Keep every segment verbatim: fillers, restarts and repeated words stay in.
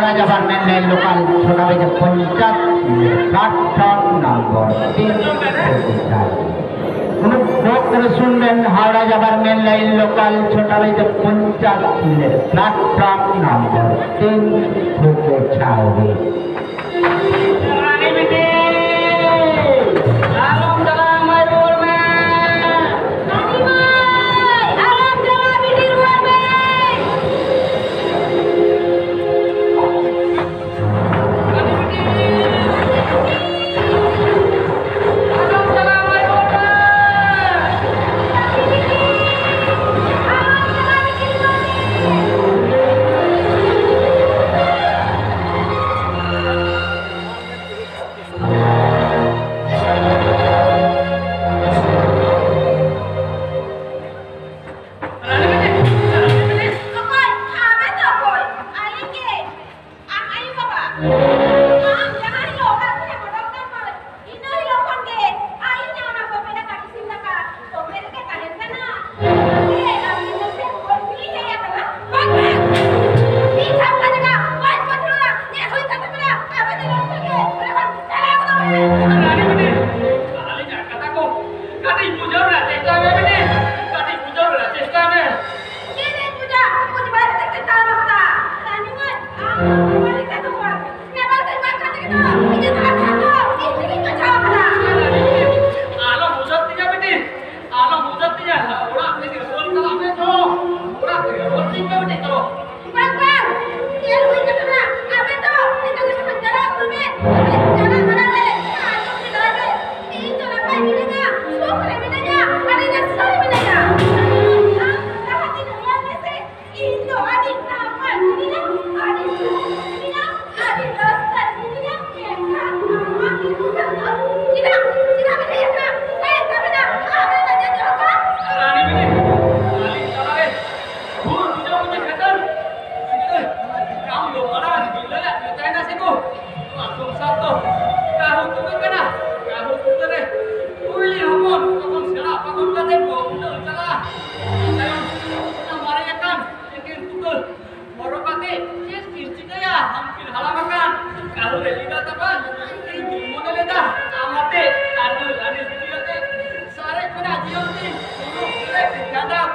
ᱦᱟᱣᱲᱟ ᱡᱟᱵᱟᱨ ᱢᱮᱱ line local ᱪᱷᱳᱴᱟ ᱵᱟᱡᱮ ᱯᱚᱧᱪᱟᱥ minute, platform number ᱛᱤᱱ ᱨᱮ ᱥᱩᱱ ᱨᱮᱱ ᱦᱟᱣᱲᱟ ᱡᱟᱵᱟᱨ ᱢᱮᱱ ᱞᱟᱭᱤᱱ ᱞᱳᱠᱟᱞ ᱪᱷᱳᱴᱟ ᱵᱟᱡᱮ ᱯᱚᱧᱪᱟᱥ ᱢᱤᱱᱤᱴ, ᱯᱞᱟᱴᱯᱷᱚᱨᱢ ᱱᱚᱢᱵᱚᱨ ᱛᱤᱱ ᱛᱷᱮᱠᱮ ᱪᱷᱟᱣ ᱨᱮ᱾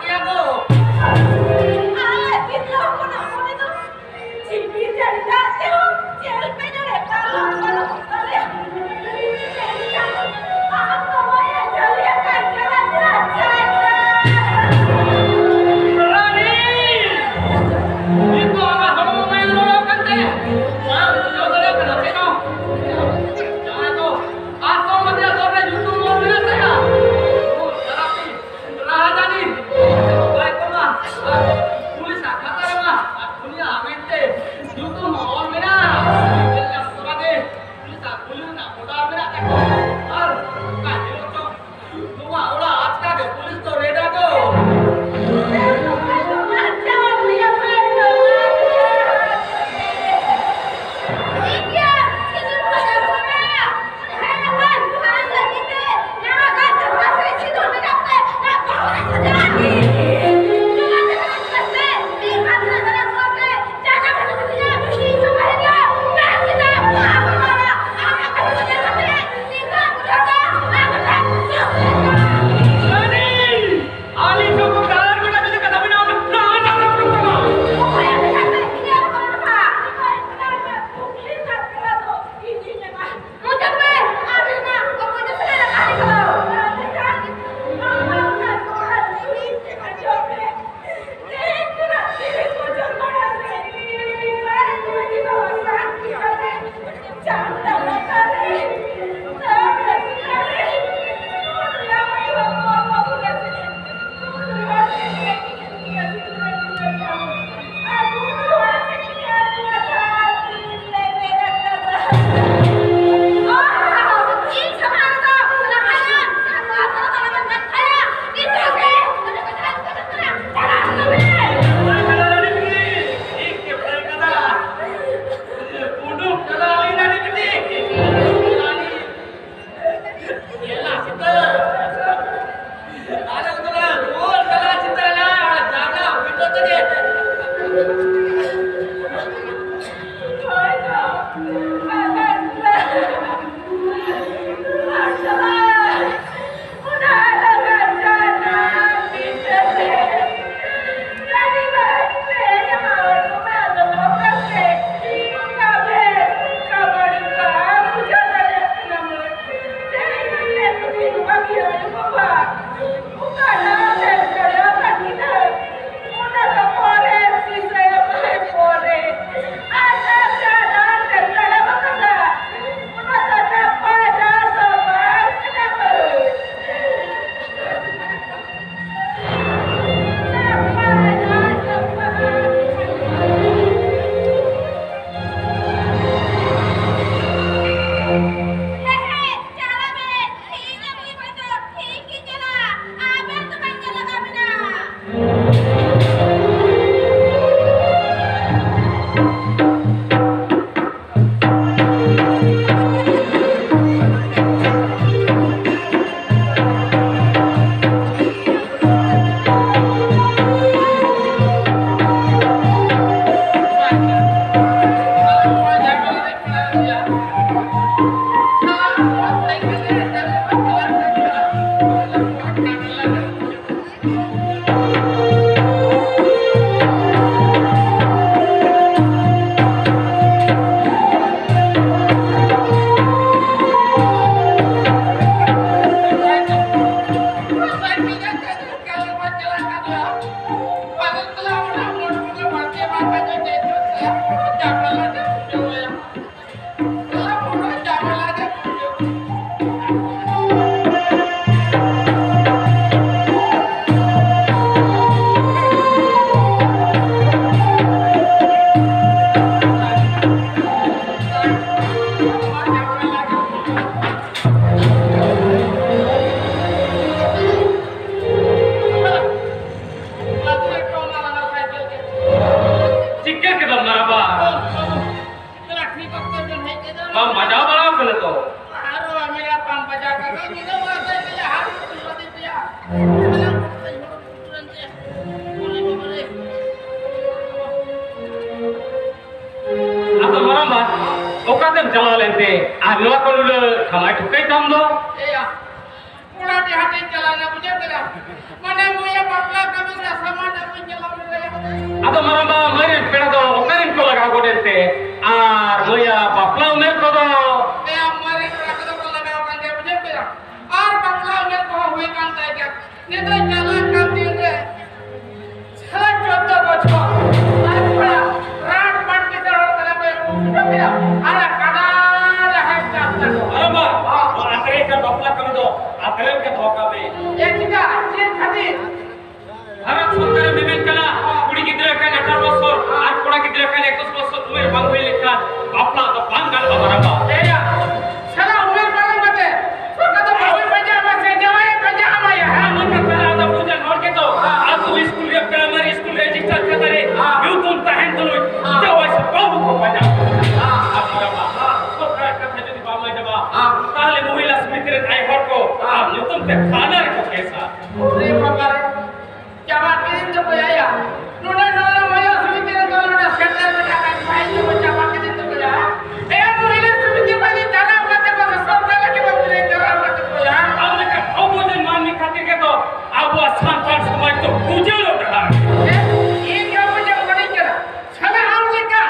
ᱜᱮᱭᱟ ᱠᱚ᱾ ᱟᱞᱮ ᱛᱤᱨᱞᱟᱹ ᱦᱚᱯᱚᱱᱟᱜ ᱢᱚᱱᱮ ᱫᱚ ᱡᱷᱤᱯᱤᱨ ᱡᱟᱹᱲᱤ ᱫᱟᱜ ᱛᱮᱦᱚᱸ ᱪᱮᱦᱮᱞ ᱯᱮᱡᱚᱲ ᱦᱮᱛᱟᱞ ᱦᱚᱸ ᱵᱟᱹᱱᱩᱜ ᱛᱟᱞᱮᱭᱟ᱾ ᱢᱮᱱᱠᱷᱟᱱ ᱟᱢ ᱫᱚ ᱢᱟᱭᱟ ᱡᱟᱹᱞᱤ ᱟᱠᱟᱱ ᱠᱟᱱᱟ ᱪᱟᱪᱟ᱾ ᱨᱟᱱᱤ! ᱱᱤᱛᱚᱜ ᱟᱢᱟᱜ ᱦᱚᱲᱢᱚ ᱢᱟᱭᱟ ᱞᱚᱞᱚ ᱟᱠᱟᱱ ᱛᱟᱭᱟ᱾ ᱵᱟᱢ ᱵᱩᱡᱷᱟᱹᱣ ᱫᱟᱲᱮᱭᱟᱜ ᱠᱟᱱᱟ ᱪᱮᱫ ᱦᱚᱸ? ᱡᱟᱦᱟᱸᱭ ᱫᱚ ᱟᱥᱚᱢ ᱵᱟᱡᱟᱨ ᱥᱚᱦᱚᱨ ᱨᱮ ᱧᱩᱛᱩᱢ ᱚᱞ ᱢᱮᱱᱟᱜ ᱛᱟᱭᱟ᱾ ᱨᱟᱦᱟᱡᱟᱱᱤ, ᱚᱠᱟ ᱰᱟᱦᱟᱨ ᱛᱮᱢ ᱛᱟᱲᱟᱢ ᱟᱹᱠᱤᱱᱟ? ᱚᱱᱟ ᱫᱚ ᱯᱚᱨᱮ ᱫᱤᱥᱟᱹᱭᱟᱢ ᱯᱚᱨᱮ᱾ ᱟᱨ ᱚᱠᱟ ᱰᱟᱦᱟᱨ ᱛᱮᱢ ᱛᱟᱲᱟᱢ ᱟᱠᱟᱫᱟ? ᱚᱱᱟ ᱫᱚ ᱱᱟᱯᱟᱭ ᱰᱟᱦᱟᱨ ᱫᱚ ᱵᱟᱝ ᱠᱟᱱᱟ ᱢᱟᱹᱭ᱾ ᱱᱟᱯᱟᱭ ᱰᱟᱦᱟᱨ ᱫᱚ ᱵᱟᱝ ᱠᱟᱱᱟ᱾ ᱦᱮᱸ, ᱦᱮᱸ, ᱪᱟᱞᱟᱜ ᱢᱮ᱾ ᱤᱧ ᱟᱨ ᱤᱧ ᱵᱟᱹᱧ ᱫᱚ ᱴᱷᱤᱠ ᱜᱮ ᱪᱟᱞᱟᱜ᱾ ᱟᱵᱮᱱ ᱫᱚ ᱵᱟᱹᱧ ᱧᱮᱞ ᱟᱠᱟᱫ ᱵᱮᱱᱟ᱾ ᱪᱤᱠᱟᱹ ᱠᱮᱫᱟᱢ ᱱᱟᱨᱟᱵᱟ? ᱵᱟᱢ ᱵᱟᱡᱟᱣ ᱵᱟᱲᱟ ᱟᱠᱟᱱᱟ ᱛᱚ? ᱟᱨᱚ ᱟᱢᱮᱭᱟ ᱵᱟᱢ ᱵᱟᱡᱟᱣ ᱠᱟᱱᱟ, ᱧᱤᱫᱟᱹ ᱵᱮᱲᱟ ᱫᱚ ᱤᱧ ᱦᱟᱨ ᱠᱚ ᱞᱟᱫᱮ ᱯᱮᱭᱟ᱾ ᱥᱟᱱᱟᱢ ᱠᱚ ᱛᱮ ᱦᱚᱲ ᱠᱚ ᱠᱩᱞᱟᱹᱱ ᱛᱮ᱾ ᱩᱱᱤ ᱵᱟᱵᱟ ᱨᱮ᱾ ᱟᱫᱚ ᱢᱟᱨᱟᱝᱵᱟ, ᱚᱠᱟᱛᱮᱢ ᱪᱟᱞᱟᱣ ᱞᱮᱱᱛᱮ? ᱟᱨ ᱱᱚᱣᱟ ᱠᱚ ᱱᱩᱱᱟᱹᱜ ᱠᱷᱟᱢᱟᱭ ᱴᱷᱩᱠᱟᱹᱭ ᱛᱟᱢ ᱫᱚ? ᱮᱭᱟ, ᱠᱚᱲᱟ ᱴᱷᱮᱱ ᱦᱟᱴᱤᱧ ᱪᱟᱞᱟᱣ ᱞᱮᱱᱟ, ᱵᱩᱡᱷᱟᱹᱣ ᱠᱮᱫᱟ? ᱢᱟᱱᱮ ᱢᱟᱹᱭᱟ ᱵᱟᱯᱞᱟ ᱠᱟᱹᱢᱤ ᱨᱮ ᱥᱟᱢᱟᱱ ᱟᱹᱜᱩᱧ ᱪᱟᱞᱟᱣ ᱞᱮᱱᱟ᱾ ᱟᱫᱚ ᱢᱟᱨᱟᱝᱵᱟ, ᱢᱟᱹᱭ ᱨᱮᱱ ᱯᱮᱲᱟ ᱫᱚ ᱚᱠᱟᱨᱮᱱ ᱠᱚ ᱞᱟᱜᱟᱣ ᱜᱚᱫ ᱮᱱᱛᱮ? ᱟᱨ ᱢᱟᱹᱭᱟ ᱵᱟᱯᱞᱟ ᱩᱢᱮᱨ ᱠᱚᱫᱚ? ᱮᱭᱟ, ᱢᱟᱹᱭ ᱨᱮᱱ ᱯᱮᱲᱟ ᱠᱚᱫᱚ ᱠᱚ ᱞᱟᱜᱟᱣ ᱟᱠᱟᱱ ᱜᱮᱭᱟ, ᱵᱩᱡᱷᱟᱹᱣ ᱠᱮᱫᱟ? ᱟᱨ ᱵᱟᱯᱞᱟ ᱩᱢᱮᱨ ᱠᱚᱦᱚᱸ ᱦᱩᱭ ᱠᱟᱱ ᱛᱟᱭ ᱜᱮᱭᱟ᱾ ᱜᱤᱫᱽᱨᱟᱹ ᱪᱟᱞᱟᱜ ᱠᱟᱱ ᱫᱤᱱ ᱨᱮ ᱥᱟᱲᱮ ᱪᱳᱫᱽᱫᱳ ᱵᱚᱪᱷᱚᱨ ᱟᱡ ᱠᱚᱲᱟ ᱨᱟᱱ ᱵᱟᱹᱴᱤ ᱛᱮ ᱨᱚᱲ ᱠᱟᱱᱟ ᱠᱚ, ᱩᱱᱠᱩ ᱠᱚ ᱢᱮᱱᱟ, ᱟᱨ ᱠᱟᱰᱟ ᱞᱟᱦᱟᱭ ᱪᱟᱥ ᱛᱟᱠᱚ᱾ ᱟᱨᱮ ᱵᱟ, ᱱᱚᱣᱟ ᱟᱛᱨᱮ ᱠᱟᱱ ᱵᱟᱯᱞᱟ ᱠᱟᱹᱢᱤ ᱫᱚ ᱟᱛᱨᱮ ᱨᱮᱜᱮ ᱫᱚᱦᱚ ᱠᱟᱜ ᱢᱮ᱾ ᱮ ᱪᱮᱫᱟᱜ? ᱪᱮᱫ ᱠᱷᱟᱹᱛᱤᱨ? ᱵᱷᱟᱨᱚᱛ ᱥᱚᱨᱠᱟᱨᱮ ᱢᱮᱢᱮᱱ ᱠᱟᱱᱟ, ᱠᱩᱲᱤ ᱜᱤᱫᱽᱨᱟᱹ ᱠᱷᱟᱱ ᱟᱴᱷᱟᱨᱚ ᱵᱚᱪᱷᱚᱨ ᱟᱨ ᱠᱚᱲᱟ ᱜᱤᱫᱽᱨᱟᱹ ᱠᱷᱟᱱ ᱮᱠᱩᱥ ᱵᱚᱪᱷᱚᱨ ᱩᱢᱮᱨ ᱵᱟᱝ ᱦᱩᱭ ᱞᱮᱱᱠᱷᱟᱱ ᱵᱟᱯᱞᱟ ᱫᱚ ᱵᱟᱝ ᱜᱟᱱᱚᱜᱼᱟ, ᱢᱟᱨᱟᱝᱵᱟ᱾ ᱮᱭᱟ, ᱥᱟᱞᱟ ᱩᱢᱮᱨ ᱯᱟᱨᱚᱢ ᱠᱟᱛᱮ ᱚᱠᱟ ᱫᱚ ᱵᱟᱹᱦᱩᱭ ᱯᱟᱸᱡᱟ ᱟᱢᱟ ᱥᱮ ᱡᱟᱶᱟᱭᱮ ᱯᱟᱸᱡᱟ ᱟᱢᱟᱭᱟ, ᱦᱮᱸ? ᱟᱨ ᱱᱚᱝᱠᱟ ᱠᱟᱛᱷᱟ ᱟᱫᱚ ᱵᱩᱡᱟ ᱦᱚᱲ ᱜᱮᱛᱚ, ᱟᱹᱛᱩ ᱤᱥᱠᱩᱞ ᱨᱮ, ᱯᱨᱟᱭᱢᱟᱨᱤ ᱤᱥᱠᱩᱞ ᱨᱮ, ᱨᱮᱡᱤᱥᱴᱟᱨ ᱠᱷᱟᱛᱟ ᱨᱮ ᱧᱩᱛᱩᱢ ᱛᱟᱦᱮᱱ ᱛᱩᱞᱩᱡ ᱡᱟᱶᱟᱭ ᱥᱮ ᱵᱟᱹᱦᱩ ᱠᱚ ᱯᱟᱸᱡᱟ ᱠᱚᱣᱟ᱾ ᱟᱨ ᱢᱟᱨᱟᱝᱵᱟ, ᱥᱚᱨᱠᱟᱨᱟᱜ ᱠᱟᱛᱷᱟ ᱡᱩᱫᱤ ᱵᱟᱢ ᱟᱸᱡᱚᱢᱟ, ᱛᱟᱦᱞᱮ ᱢᱚᱦᱤᱞᱟ ᱥᱚᱢᱤᱛᱤ ᱨᱮᱱ ᱟᱭᱳ ᱦᱚᱲ ᱠᱚ ᱟᱢ ᱧᱩᱛᱩᱢ ᱛᱮ ᱛᱷᱟᱱᱟ ᱨᱮᱠᱚ ᱠᱮᱥᱟ᱾ ᱚᱨᱮ ᱵᱟᱵᱟ ᱨᱮ, ᱪᱟᱵᱟ ᱠᱤᱨᱤᱧ ᱫᱚᱠᱚ ᱭᱟᱭᱟ᱾ ᱱᱚᱰᱮ ᱱᱚᱣᱟ ᱢᱚᱦᱤᱞᱟ ᱥᱚᱢᱤᱛᱤ ᱨᱮ ᱫᱚ ᱱᱚᱰᱮ ᱥᱮᱴᱮᱨ ᱢᱮᱱᱟᱜ ᱠᱷᱟᱱ ᱵᱷᱟᱭ ᱫᱚᱠᱚ ᱪᱟᱵᱟ ᱠᱤᱨᱤᱧ ᱫᱚᱠᱚ ᱭᱟ᱾ ᱮ ᱢᱚᱦᱤᱞᱟ ᱥᱚᱢᱤᱛᱤ ᱵᱟᱹᱞᱤ ᱪᱟᱞᱟᱣ ᱠᱟᱛᱮ ᱠᱚ ᱥᱚᱨᱠᱟᱨ ᱞᱟᱹᱜᱤᱫ ᱵᱟᱹᱞᱤ ᱪᱟᱞᱟᱣ ᱠᱟᱛᱮ ᱠᱚ ᱭᱟ᱾ ᱟᱢ ᱞᱮᱠᱟ ᱟᱵᱚ ᱡᱮ ᱢᱟᱹᱱᱢᱤ ᱠᱷᱟᱹᱛᱤᱨ ᱜᱮᱛᱚ ᱟᱵᱚᱣᱟᱜ ᱥᱟᱱᱛᱟᱲ ᱥᱚᱢᱟᱡᱽ ᱫᱚ ᱩᱡᱟᱹᱲᱚᱜ ᱠᱟᱱᱟ᱾ ᱮ, ᱤᱧ ᱜᱮ ᱵᱩᱡᱷᱟᱹᱣ ᱵᱟᱹᱲᱤᱡ ᱠᱟᱱᱟ᱾ ᱥᱟᱞᱟ ᱟᱢ ᱞᱮᱠᱟ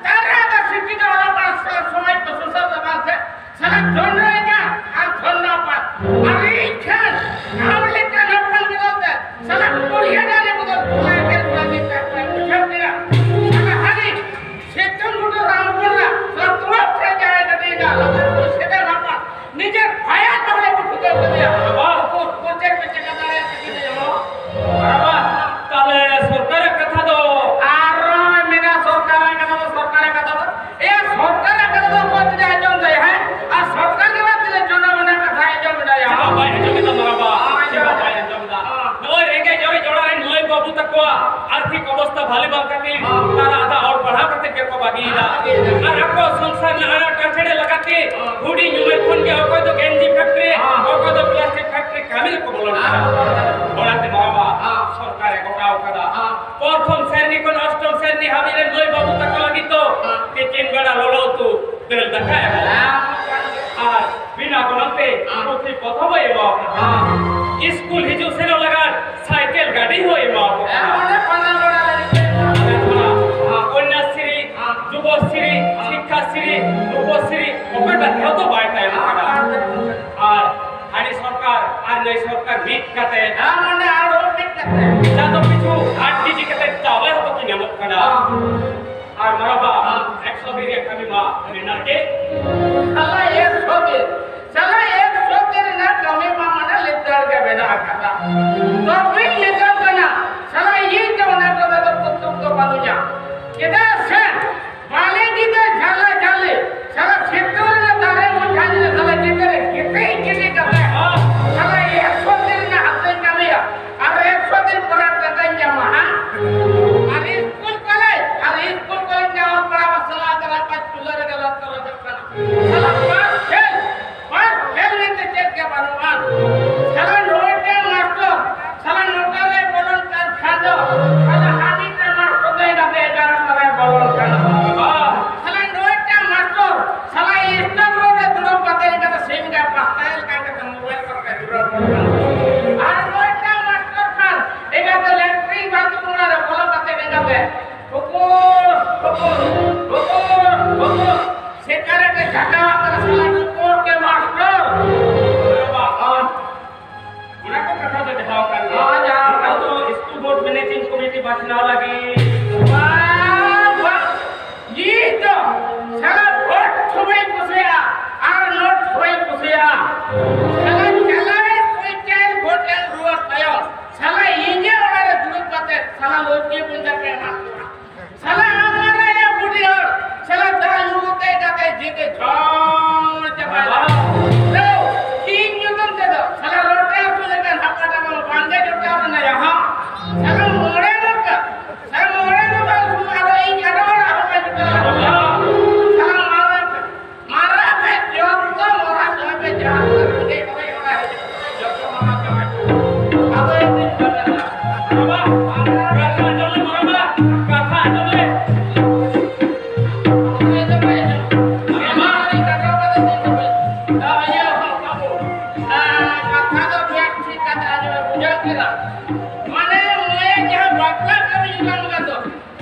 ᱛᱟᱨᱟ ᱫᱚ ᱥᱤᱠᱷᱤᱛ ᱚᱞᱚᱜ ᱯᱟᱲᱦᱟᱜ ᱥᱚᱢᱟᱡᱽ ᱫᱚ ᱥᱩᱥᱟᱹᱨ ᱫᱚ ᱵᱟᱝ ᱥᱮ ᱥᱟᱞᱟ ᱡᱚᱱᱰᱨᱟ ᱮᱠᱟ ᱟᱨ ᱡᱚᱱᱰᱨᱟ ᱯᱟᱛ᱾ ᱟᱨ ᱤᱧ ᱴᱷᱮᱱ ᱟᱢ ᱞᱮᱠᱟ ᱱᱟᱯᱟᱢ ᱵᱤᱨᱳᱫᱷ ᱛᱮ ᱥᱟᱞᱟ ᱠᱩᱲᱤ ᱦᱟᱡᱟᱨ ᱨᱮ ᱵᱚᱫᱚᱞ ᱠᱚᱲᱟ ᱮᱠᱮᱱ ᱠᱚᱲᱟ ᱜᱤᱫᱽᱨᱟᱹ ᱠᱚᱲᱟ ᱵᱩᱡᱷᱟᱹᱣ ᱠᱮᱫᱟ᱾ ᱥᱟᱞᱟ ᱦᱟᱹᱱᱤ ᱥᱤᱛᱩᱝ ᱜᱩᱰᱩ ᱨᱟᱢ ᱵᱚᱞᱞᱟ ᱥᱟᱞᱟ ᱛᱩᱢᱟᱹ ᱯᱷᱮ ᱡᱟᱭ ᱱᱟᱹᱰᱤ ᱱᱟ ᱞᱚᱜᱚᱱ ᱠᱚ ᱥᱮᱫᱟ ᱱᱟᱯᱟ ᱱᱤᱡᱮᱨ ᱵᱷᱟᱭᱟᱨ ᱵᱟᱦᱨᱮ ᱠᱚ ᱴᱷᱩᱠᱟᱹᱣ ᱠᱮᱫᱮᱭᱟ᱾ ᱵᱟᱵᱟ᱾ ᱩᱱᱠᱩ ᱠᱚ ᱪᱮᱫ ᱯᱮ ᱪᱮᱠᱟ ᱫᱟᱲᱮᱭᱟᱜ ᱠᱟᱱᱟ ᱡᱮᱢᱚᱱ? ᱵᱟᱵᱟ, ᱛᱟᱦᱞᱮ ᱥᱚᱨᱠᱟᱨᱟᱜ ᱠᱟᱛᱷᱟ ᱫᱚ? ᱟᱨᱚ ᱢᱮᱱᱟ ᱥᱚᱨᱠᱟᱨᱟᱜ ᱠᱟᱛᱷᱟ ᱫᱚ, ᱥᱚᱨᱠᱟᱨᱟᱜ ᱠᱟᱛᱷᱟ ᱫᱚ᱾ ᱮᱭᱟ, ᱥᱚᱨᱠᱟᱨᱟᱜ ᱠᱟᱛᱷᱟ ᱫᱚ ᱚᱠᱚᱭ ᱛᱤᱱᱟᱹᱜ ᱟᱸᱡᱚᱢ ᱫᱟᱭ, ᱦᱮᱸ? ᱟᱨ ᱥᱚᱨᱠᱟᱨ ᱜᱮ ᱵᱟᱝ ᱛᱤᱱᱟᱹᱜ ᱡᱚᱱᱚᱜᱚᱱᱟ ᱠᱟᱛᱷᱟᱭ ᱟᱸᱡᱚᱢ ᱮᱫᱟ, ᱭᱟ? ᱪᱮᱫᱟᱜ ᱵᱟᱭ ᱟᱸᱡᱚᱢ ᱮᱫᱟ, ᱢᱟᱨᱟᱝᱵᱟ? ᱦᱳᱭ, ᱪᱮᱫᱟᱜ ᱦᱳᱭ᱾ ᱵᱟᱭ ᱟᱸᱡᱚᱢ ᱮᱫᱟ? ᱦᱳᱭ᱾ ᱱᱚᱜᱼᱚᱭ ᱨᱮᱸᱜᱮᱡ ᱚᱨᱮᱡ ᱚᱲᱟᱜ ᱨᱮᱱ ᱢᱟᱹᱭ ᱵᱟᱹᱵᱩ ᱛᱟᱠᱚᱣᱟ ᱟᱨᱛᱷᱤᱠ ᱚᱵᱚᱥᱛᱷᱟ ᱵᱷᱟᱞᱮ ᱵᱟᱝ ᱠᱷᱟᱹᱛᱤᱨ ᱦᱳᱭ᱾ ᱛᱟᱨᱟ ᱟᱫᱟ ᱚᱞ ᱯᱟᱲᱦᱟᱣ ᱠᱟᱛᱮ ᱜᱮᱠᱚ ᱵᱟᱹᱜᱤᱭᱮᱫᱟ᱾ ᱦᱳᱭ᱾ ᱟᱨ ᱟᱠᱚ ᱥᱚᱝᱥᱟᱨ ᱨᱮᱱᱟᱜ ᱟᱱᱟᱴ ᱮᱴᱠᱮᱴᱚᱬᱮ ᱞᱮᱠᱟᱛᱮ ᱦᱳᱭ᱾ ᱦᱩᱰᱤᱧ ᱩᱢᱮᱨ ᱠᱷᱚᱱ ᱜᱮ ᱚᱠᱚᱭ ᱫᱚ ᱜᱮᱧᱡᱤ ᱯᱷᱮᱠᱴᱨᱤ, ᱦᱳᱭ᱾ ᱚᱠᱚᱭ ᱫᱚ ᱯᱞᱟᱥᱴᱤᱠ ᱯᱷᱮᱠᱴᱨᱤ ᱠᱟᱹᱢᱤ ᱨᱮᱠᱚ ᱵᱚᱞᱚᱱ ᱠᱟᱱᱟ᱾ ᱦᱳᱭ᱾ ᱚᱱᱟᱛᱮ ᱢᱟᱨᱟᱝᱵᱟ ᱦᱳᱭ᱾ ᱥᱚᱨᱠᱟᱨᱮ ᱜᱚᱴᱟᱣ ᱠᱟᱫᱟ᱾ ᱦᱳᱭ᱾ ᱯᱨᱚᱛᱷᱚᱢ ᱥᱨᱮᱱᱤ ᱠᱷᱚᱱ ᱚᱥᱴᱚᱢ ᱥᱨᱮᱱᱤ ᱦᱟᱹᱵᱤᱡ ᱨᱮᱱ ᱢᱟᱹᱭ ᱵᱟᱹᱵᱩ ᱛᱟᱠᱚ ᱞᱟᱹᱜᱤᱫ ᱫᱚ ᱦᱮᱸ᱾ ᱛᱤᱠᱤᱱ ᱵᱮᱲᱟ ᱞᱚᱞᱚ ᱩᱛᱩ, ᱫᱟᱹᱞ ᱫᱟᱠᱟ ᱮᱢᱚᱜ᱾ ᱦᱮᱸ᱾ ᱟᱨ ᱵᱤᱱᱟ ᱜᱚᱱᱚᱝ ᱛᱮ ᱦᱮᱸ᱾ ᱯᱩᱛᱷᱤ ᱯᱚᱛᱚᱵ ᱮ ᱮᱢᱟ ᱠᱚ ᱠᱟᱱᱟ᱾ ᱦᱮᱸ᱾ ᱥᱠᱩᱞ ᱦᱤᱡᱩᱜ ᱥᱮᱱᱚᱜ ᱞᱟᱜᱟᱫ ᱥᱟᱭᱠᱮᱞ ᱜᱟᱹᱰᱤ ᱦᱚᱸ ᱮᱢᱟ ᱠᱚ ᱠᱟᱱᱟ᱾ ᱦᱮᱸ, ᱚᱸᱰᱮ ᱯᱟᱲᱦᱟᱣ ᱵᱟᱲᱟ ᱞᱟᱹᱜᱤᱫ ᱛᱮ᱾ ᱟᱞᱮ ᱛᱷᱚᱲᱟ ᱦᱮᱸ᱾ ᱠᱚᱱᱭᱟᱥᱨᱤ, ᱦᱮᱸ᱾ ᱡᱩᱵᱚᱥᱨᱤ, ᱦᱮᱸ᱾ ᱥᱤᱠᱠᱷᱟᱥᱨᱤ, ᱨᱩᱯᱚᱥᱨᱤ, ᱚᱠᱚᱭᱴᱟᱜ ᱦᱚᱸ ᱵᱟᱭ ᱛᱟᱭᱚᱢ ᱠᱟᱱᱟ᱾ ᱦᱮᱸ᱾ ᱟᱨ ᱦᱟᱹᱱᱤ ᱥᱚᱨᱠᱟᱨ ᱱᱩᱭ ᱥᱚᱨᱠᱟᱨ ᱢᱤᱫ ᱠᱟᱛᱮ, ᱦᱮᱸ, ᱢᱟᱱᱮ ᱟᱨᱦᱚᱸ ᱢᱤᱫ ᱠᱟᱛᱮ᱾ ᱪᱟᱸᱫᱚ ᱯᱤᱪᱷᱩ ᱟᱴ ᱠᱮᱡᱤ ᱠᱟᱛᱮ ᱪᱟᱣᱞᱮ ᱦᱚᱸᱛᱚ ᱠᱤᱱ ᱧᱟᱢᱚᱜ ᱠᱟᱱᱟ᱾ ᱦᱮᱸ᱾ ᱟᱨ ᱢᱟᱨᱟᱵᱟ, ᱦᱮᱸ᱾ ᱮᱠᱥᱚ ᱫᱤᱱ ᱨᱮᱭᱟᱜ ᱠᱟᱹᱢᱤ ᱢᱟ ᱢᱮᱱᱟᱜ ᱜᱮ᱾ ᱥᱟᱞᱟ ᱮᱠᱥᱚ ᱫᱤᱱ, ᱥᱟᱞᱟ ᱮᱠᱥᱚ ᱫᱤᱱ ᱨᱮᱱᱟᱜ ᱠᱟᱹᱢᱤ ᱢᱟ ᱢᱟᱱᱮ ᱞᱮᱛᱟᱲ ᱜᱮ ᱢᱮᱱᱟᱜ ᱟᱠᱟᱫᱟ᱾ ᱛᱚᱵᱮᱧ ᱢᱮᱛᱟᱢ ᱠᱟᱱᱟ, ᱥᱟᱞᱟ ᱤᱧ ᱫᱚ ᱚᱱᱟ ᱠᱚᱨᱮ ᱫᱚ ᱠᱩᱛᱩᱠ ᱫᱚ ᱵᱟᱹᱱᱩᱧᱟ᱾ ᱪᱮᱫᱟᱜ ᱥᱮ ᱵᱟᱞᱮ ᱜᱤᱫᱟᱹᱨ ᱡᱷᱟᱞᱟ ᱡᱷᱟᱞᱤ, ᱥᱟᱞᱟ ᱥᱤᱛᱩᱝ ᱨᱮ ᱫᱟᱨᱮ ᱢᱩᱴᱷᱟᱹᱱ ᱨᱮ ᱥᱟᱞᱟ ᱜᱤᱫᱟᱹᱨ ᱜᱤᱛᱤᱡ ᱜᱤᱰᱤ ᱠᱟᱛᱮ, ᱥᱟᱞᱟ ᱮᱠᱥᱚ ᱫᱤᱱ ᱨᱮᱱᱟᱜ ᱦᱟᱛᱮᱧ ᱠᱟᱹᱢᱤᱭᱟ, ᱟᱨ ᱮᱠᱥᱚ ᱫᱤᱱ ᱯᱚᱨᱮ ᱴᱟᱠᱟᱧ ᱧᱟᱢᱟ, ᱦᱟᱸ? ᱟᱨ ᱤᱥᱠᱩᱞ ᱠᱚᱞᱮᱡᱽ, ᱟᱨ ᱤᱥᱠᱩᱞ ᱠᱚᱞᱮᱡᱽ ᱨᱮᱱᱟᱜ ᱚᱞ ᱯᱟᱲᱦᱟᱣ ᱥᱟᱞᱟ ᱠᱟᱱᱟ ᱯᱟᱸᱪ ᱪᱩᱞᱦᱟᱹ ᱨᱮᱜᱮ ᱞᱚᱴᱚᱨᱚᱡᱚᱜ ᱠᱟᱱᱟ᱾ ᱥᱟᱞᱟ ᱯᱟᱥ ᱯᱷᱮᱞ, ᱯᱟᱥ ᱯᱷᱮᱞ ᱢᱮᱱᱛᱮ ᱪᱮᱫ ᱜᱮ ᱵᱟᱹᱱᱩᱜᱼᱟ᱾ ᱥᱟᱞᱟ ᱱᱚᱭᱴᱟ ᱢᱟᱥᱴᱟᱨ ᱥᱟᱞᱟ ᱱᱚᱴᱟ ᱨᱮ ᱵᱚᱞᱚᱱ ᱠᱟᱱ ᱠᱷᱟᱱ ᱫᱚ, ᱥᱟᱞᱟ ᱦᱟᱹᱱᱤᱴᱟ ᱢᱟᱥᱴᱚᱨ ᱫᱚ ᱮᱸᱜᱟᱛᱮ ᱮᱜᱟᱨᱚᱴᱟ ᱨᱮ ᱵᱚᱞᱚᱱ ᱠᱟᱱᱟ᱾ ᱥᱟᱞᱟ ᱱᱚᱭᱴᱟ ᱢᱟᱥᱴᱚᱨ, ᱥᱟᱞᱟ ᱥᱴᱚᱠ ᱨᱩᱢ ᱨᱮ ᱫᱩᱲᱩᱵ ᱠᱟᱛᱮ ᱮᱸᱜᱟᱛᱮ ᱥᱤᱢ ᱜᱮ ᱯᱟᱥᱛᱟᱭᱮᱫ ᱠᱟᱱ ᱠᱟᱛᱮ ᱢᱳᱵᱟᱭᱤᱞ ᱠᱚᱨᱮ ᱫᱩᱲᱩᱵ ᱠᱟᱱᱟ᱾ ᱟᱨ ᱱᱚᱭᱴᱟ ᱢᱟᱥᱴᱚᱨ ᱠᱷᱟᱱ ᱮᱸᱜᱟᱛᱮ ᱞᱮᱴᱨᱤᱱ ᱵᱟᱛᱷᱨᱩᱢ ᱚᱲᱟᱜ ᱨᱮ ᱵᱚᱞᱚ ᱠᱟᱛᱮ ᱮᱸᱜᱟᱛᱮ ᱴᱩᱠᱩᱨ, ᱴᱩᱠᱩᱨ, ᱴᱩᱠᱩᱨ, ᱴᱩᱠᱩᱨ, ᱥᱤᱜᱟᱨᱮᱴ ᱮ ᱡᱷᱟᱠᱟᱣᱟᱜ ᱠᱟᱱᱟ, ᱥᱟᱞᱟ ᱴᱩᱠᱩᱨ ᱠᱮ ᱢᱟᱥᱴᱚᱨ᱾ ᱚᱱᱟ ᱠᱚ ᱠᱟᱛᱷᱟ ᱫᱚ ᱡᱟᱦᱟᱸ ᱠᱟᱱ ᱜᱮᱭᱟ᱾ ᱦᱚᱸ, ᱡᱟᱦᱟᱸ ᱠᱟᱱ ᱟᱫᱚ ᱜᱮᱭᱟ᱾ ᱥᱠᱩᱞ ᱵᱳᱨᱰ ᱢᱮᱱᱮᱡᱤᱝ ᱠᱚᱢᱤᱴᱤ ᱵᱟᱪᱷᱱᱟᱣ ᱞᱟᱹᱜᱤᱫ᱾ ᱵᱟᱝ, ᱵᱟᱝ᱾ ᱤᱧ ᱫᱚ ᱥᱟᱞᱟ ᱵᱷᱳᱴ ᱦᱚᱸ ᱵᱟᱹᱧ ᱠᱩᱥᱤᱭᱟᱜᱼᱟ ᱟᱨ ᱱᱳᱴ ᱦᱚᱸ ᱵᱟᱹᱧ ᱠᱩᱥᱤᱭᱟᱜᱼᱟ᱾ ᱥᱟᱞᱟ ᱪᱟᱞᱟᱣᱮᱱ ᱯᱚᱧᱪᱟᱭᱮᱛ ᱵᱷᱳᱴ ᱮᱢ ᱨᱩᱣᱟᱹᱲ ᱛᱟᱭᱚᱢ, ᱥᱟᱞᱟ ᱤᱧᱟᱹᱜ ᱚᱲᱟᱜ ᱨᱮ ᱫᱩᱲᱩᱵ ᱠᱟᱛᱮ ᱥᱟᱞᱟ ᱞᱩᱪᱤ ᱵᱩᱸᱫᱟ ᱯᱮ ᱮᱢᱟ ᱠᱚᱣᱟ᱾ ᱥᱟᱞᱟ ᱟᱢᱟᱨ ᱟᱭᱟ ᱵᱩᱰᱷᱤ ᱦᱚᱲ, ᱥᱟᱞᱟ ᱫᱟᱜ ᱧᱩ ᱠᱟᱛᱮ ᱠᱟᱛᱮ ᱡᱤᱣᱤ ᱡᱷᱚᱲ ᱪᱟᱵᱟᱭᱮᱱᱟ᱾ ᱛᱟᱹᱣ, ᱤᱧ ᱧᱩᱛᱩᱢ ᱛᱮᱫᱚ, ᱥᱟᱞᱟ ᱨᱚᱴᱮ ᱟᱹᱥᱩᱞ ᱞᱮᱠᱟᱱ ᱦᱟᱯᱟᱴᱟᱜ ᱢᱟ ᱵᱟᱝᱜᱮ ᱡᱚᱴᱟᱣ ᱞᱮᱱᱟ ᱭᱟ, ᱦᱚᱸ᱾ ᱥᱟᱞᱟ ᱢᱚᱬᱮ ᱢᱚᱠᱟ, ᱥᱟᱞᱟ ᱢᱚᱬᱮ ᱢᱚᱠᱟ ᱟᱹᱥᱩᱞ, ᱟᱫᱚ ᱤᱧ ᱟᱫᱚ ᱚᱲᱟᱜ ᱦᱚᱸ ᱵᱟᱹᱧ ᱡᱚᱴᱟᱣ ᱞᱮᱱᱟ᱾ ᱥᱟᱞᱟ ᱢᱟᱨᱟᱝ ᱢᱟᱨᱟ ᱯᱮ ᱡᱚᱛᱚ, ᱢᱟᱨᱟ ᱯᱮ ᱡᱟᱦᱟᱸ ᱛᱤᱱᱟᱹᱜ ᱨᱮᱸᱜᱮᱡ ᱚᱨᱮᱡ ᱚᱲᱟᱜ ᱦᱤᱡᱩᱜ ᱠᱟᱱᱟ, ᱡᱚᱛᱚ ᱢᱟᱨᱟ ᱪᱟᱵᱟ ᱠᱚ᱾ ᱟᱫᱚ ᱤᱧ ᱫᱩᱧ ᱢᱮᱱᱟ, ᱵᱟᱵᱟ, ᱠᱟᱛᱷᱟ ᱟᱸᱡᱚᱢ ᱞᱮ, ᱢᱟᱨᱟ ᱵᱟ, ᱠᱟᱛᱷᱟ ᱟᱸᱡᱚᱢ ᱞᱮ᱾ ᱚᱠᱚᱭ ᱫᱚ ᱵᱟᱭ ᱟᱸᱡᱚᱢ? ᱢᱟᱨᱟ ᱵᱟ᱾ ᱤᱧ ᱠᱟᱴᱟᱣ ᱠᱟᱫᱟ, ᱤᱧ ᱫᱚ ᱵᱟᱹᱧ᱾ ᱫᱟ, ᱤᱭᱟᱹ, ᱵᱟᱹᱵᱩ, ᱟᱨ ᱠᱟᱛᱷᱟ ᱫᱚ ᱵᱮᱥ ᱴᱷᱤᱠ ᱠᱟᱛᱮ ᱟᱸᱡᱚᱢ ᱢᱮ, ᱵᱩᱡᱷᱟᱹᱣ ᱠᱮᱫᱟ? ᱢᱟᱱᱮ, ᱱᱚᱜᱼᱚᱭ ᱡᱟᱦᱟᱸ ᱵᱟᱯᱞᱟ ᱠᱟᱹᱢᱤ ᱦᱩᱭᱩᱜ ᱠᱟᱱ ᱫᱚ,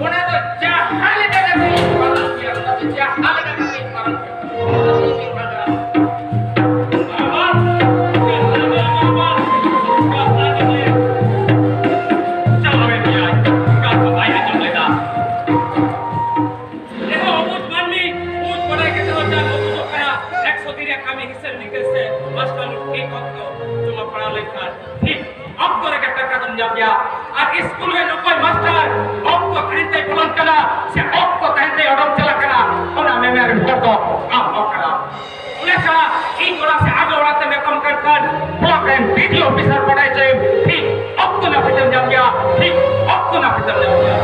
ᱚᱱᱟ ᱫᱚ ᱡᱟᱦᱟᱸ ᱞᱮᱠᱟ ᱠᱟᱛᱮ ᱜᱮ ᱯᱟᱨᱚᱢ ᱜᱮᱭᱟ, ᱚᱱᱟ ᱫᱚ ᱡᱟᱦᱟᱸ ᱞᱮᱠᱟ ᱠᱟᱛᱮ ᱜᱮ ᱯᱟᱨᱚᱢ ᱜᱮᱭᱟ᱾ ᱚᱱᱟ ᱫᱚ ᱤᱧ ᱫᱩᱧ ᱵᱟᱰᱟᱭᱟ᱾ ᱯᱟᱲᱦᱟᱣ ᱞᱮᱱᱠᱷᱟᱱ ᱴᱷᱤᱠ ᱚᱠᱛᱚ ᱨᱮᱜᱮ ᱴᱟᱠᱟ ᱫᱚᱢ ᱧᱟᱢ ᱜᱮᱭᱟ᱾ ᱟᱨ ᱥᱠᱩᱞ ᱨᱮ ᱚᱠᱚᱭ ᱢᱟᱥᱴᱟᱨ ᱚᱠᱛᱚ ᱛᱟᱦᱮᱱ ᱛᱮᱭ ᱵᱚᱞᱚᱱ ᱠᱟᱱᱟ ᱥᱮ ᱚᱠᱛᱚ ᱛᱟᱦᱮᱱ ᱛᱮᱭ ᱚᱰᱚᱠ ᱪᱟᱞᱟᱜ ᱠᱟᱱᱟ, ᱚᱱᱟ ᱢᱮᱢᱮᱱ ᱦᱚᱲ ᱫᱚ ᱟᱢ ᱦᱚᱸ ᱠᱟᱱᱟᱢ᱾ ᱚᱱᱟ ᱪᱷᱟᱲᱟ ᱤᱧ ᱚᱲᱟᱜ ᱥᱮ ᱟᱡ ᱚᱲᱟᱜ ᱛᱮ ᱢᱮᱛᱟᱢ ᱠᱟᱱ ᱠᱷᱟᱱ ᱵᱞᱚᱠ ᱨᱮᱱ ᱵᱤᱰᱤᱳ ᱚᱯᱷᱤᱥᱟᱨ ᱵᱟᱰᱟᱭ ᱦᱚᱪᱚᱭᱮᱢ, ᱴᱷᱤᱠ ᱚᱠᱛᱚ ᱱᱟᱹᱯᱤᱛᱮᱢ ᱧᱟᱢ ᱜᱮᱭᱟ, ᱴᱷᱤᱠ ᱚᱠᱛᱚ ᱱᱟᱹᱯᱤᱛᱮᱢ ᱧᱟᱢ ᱜᱮᱭᱟ᱾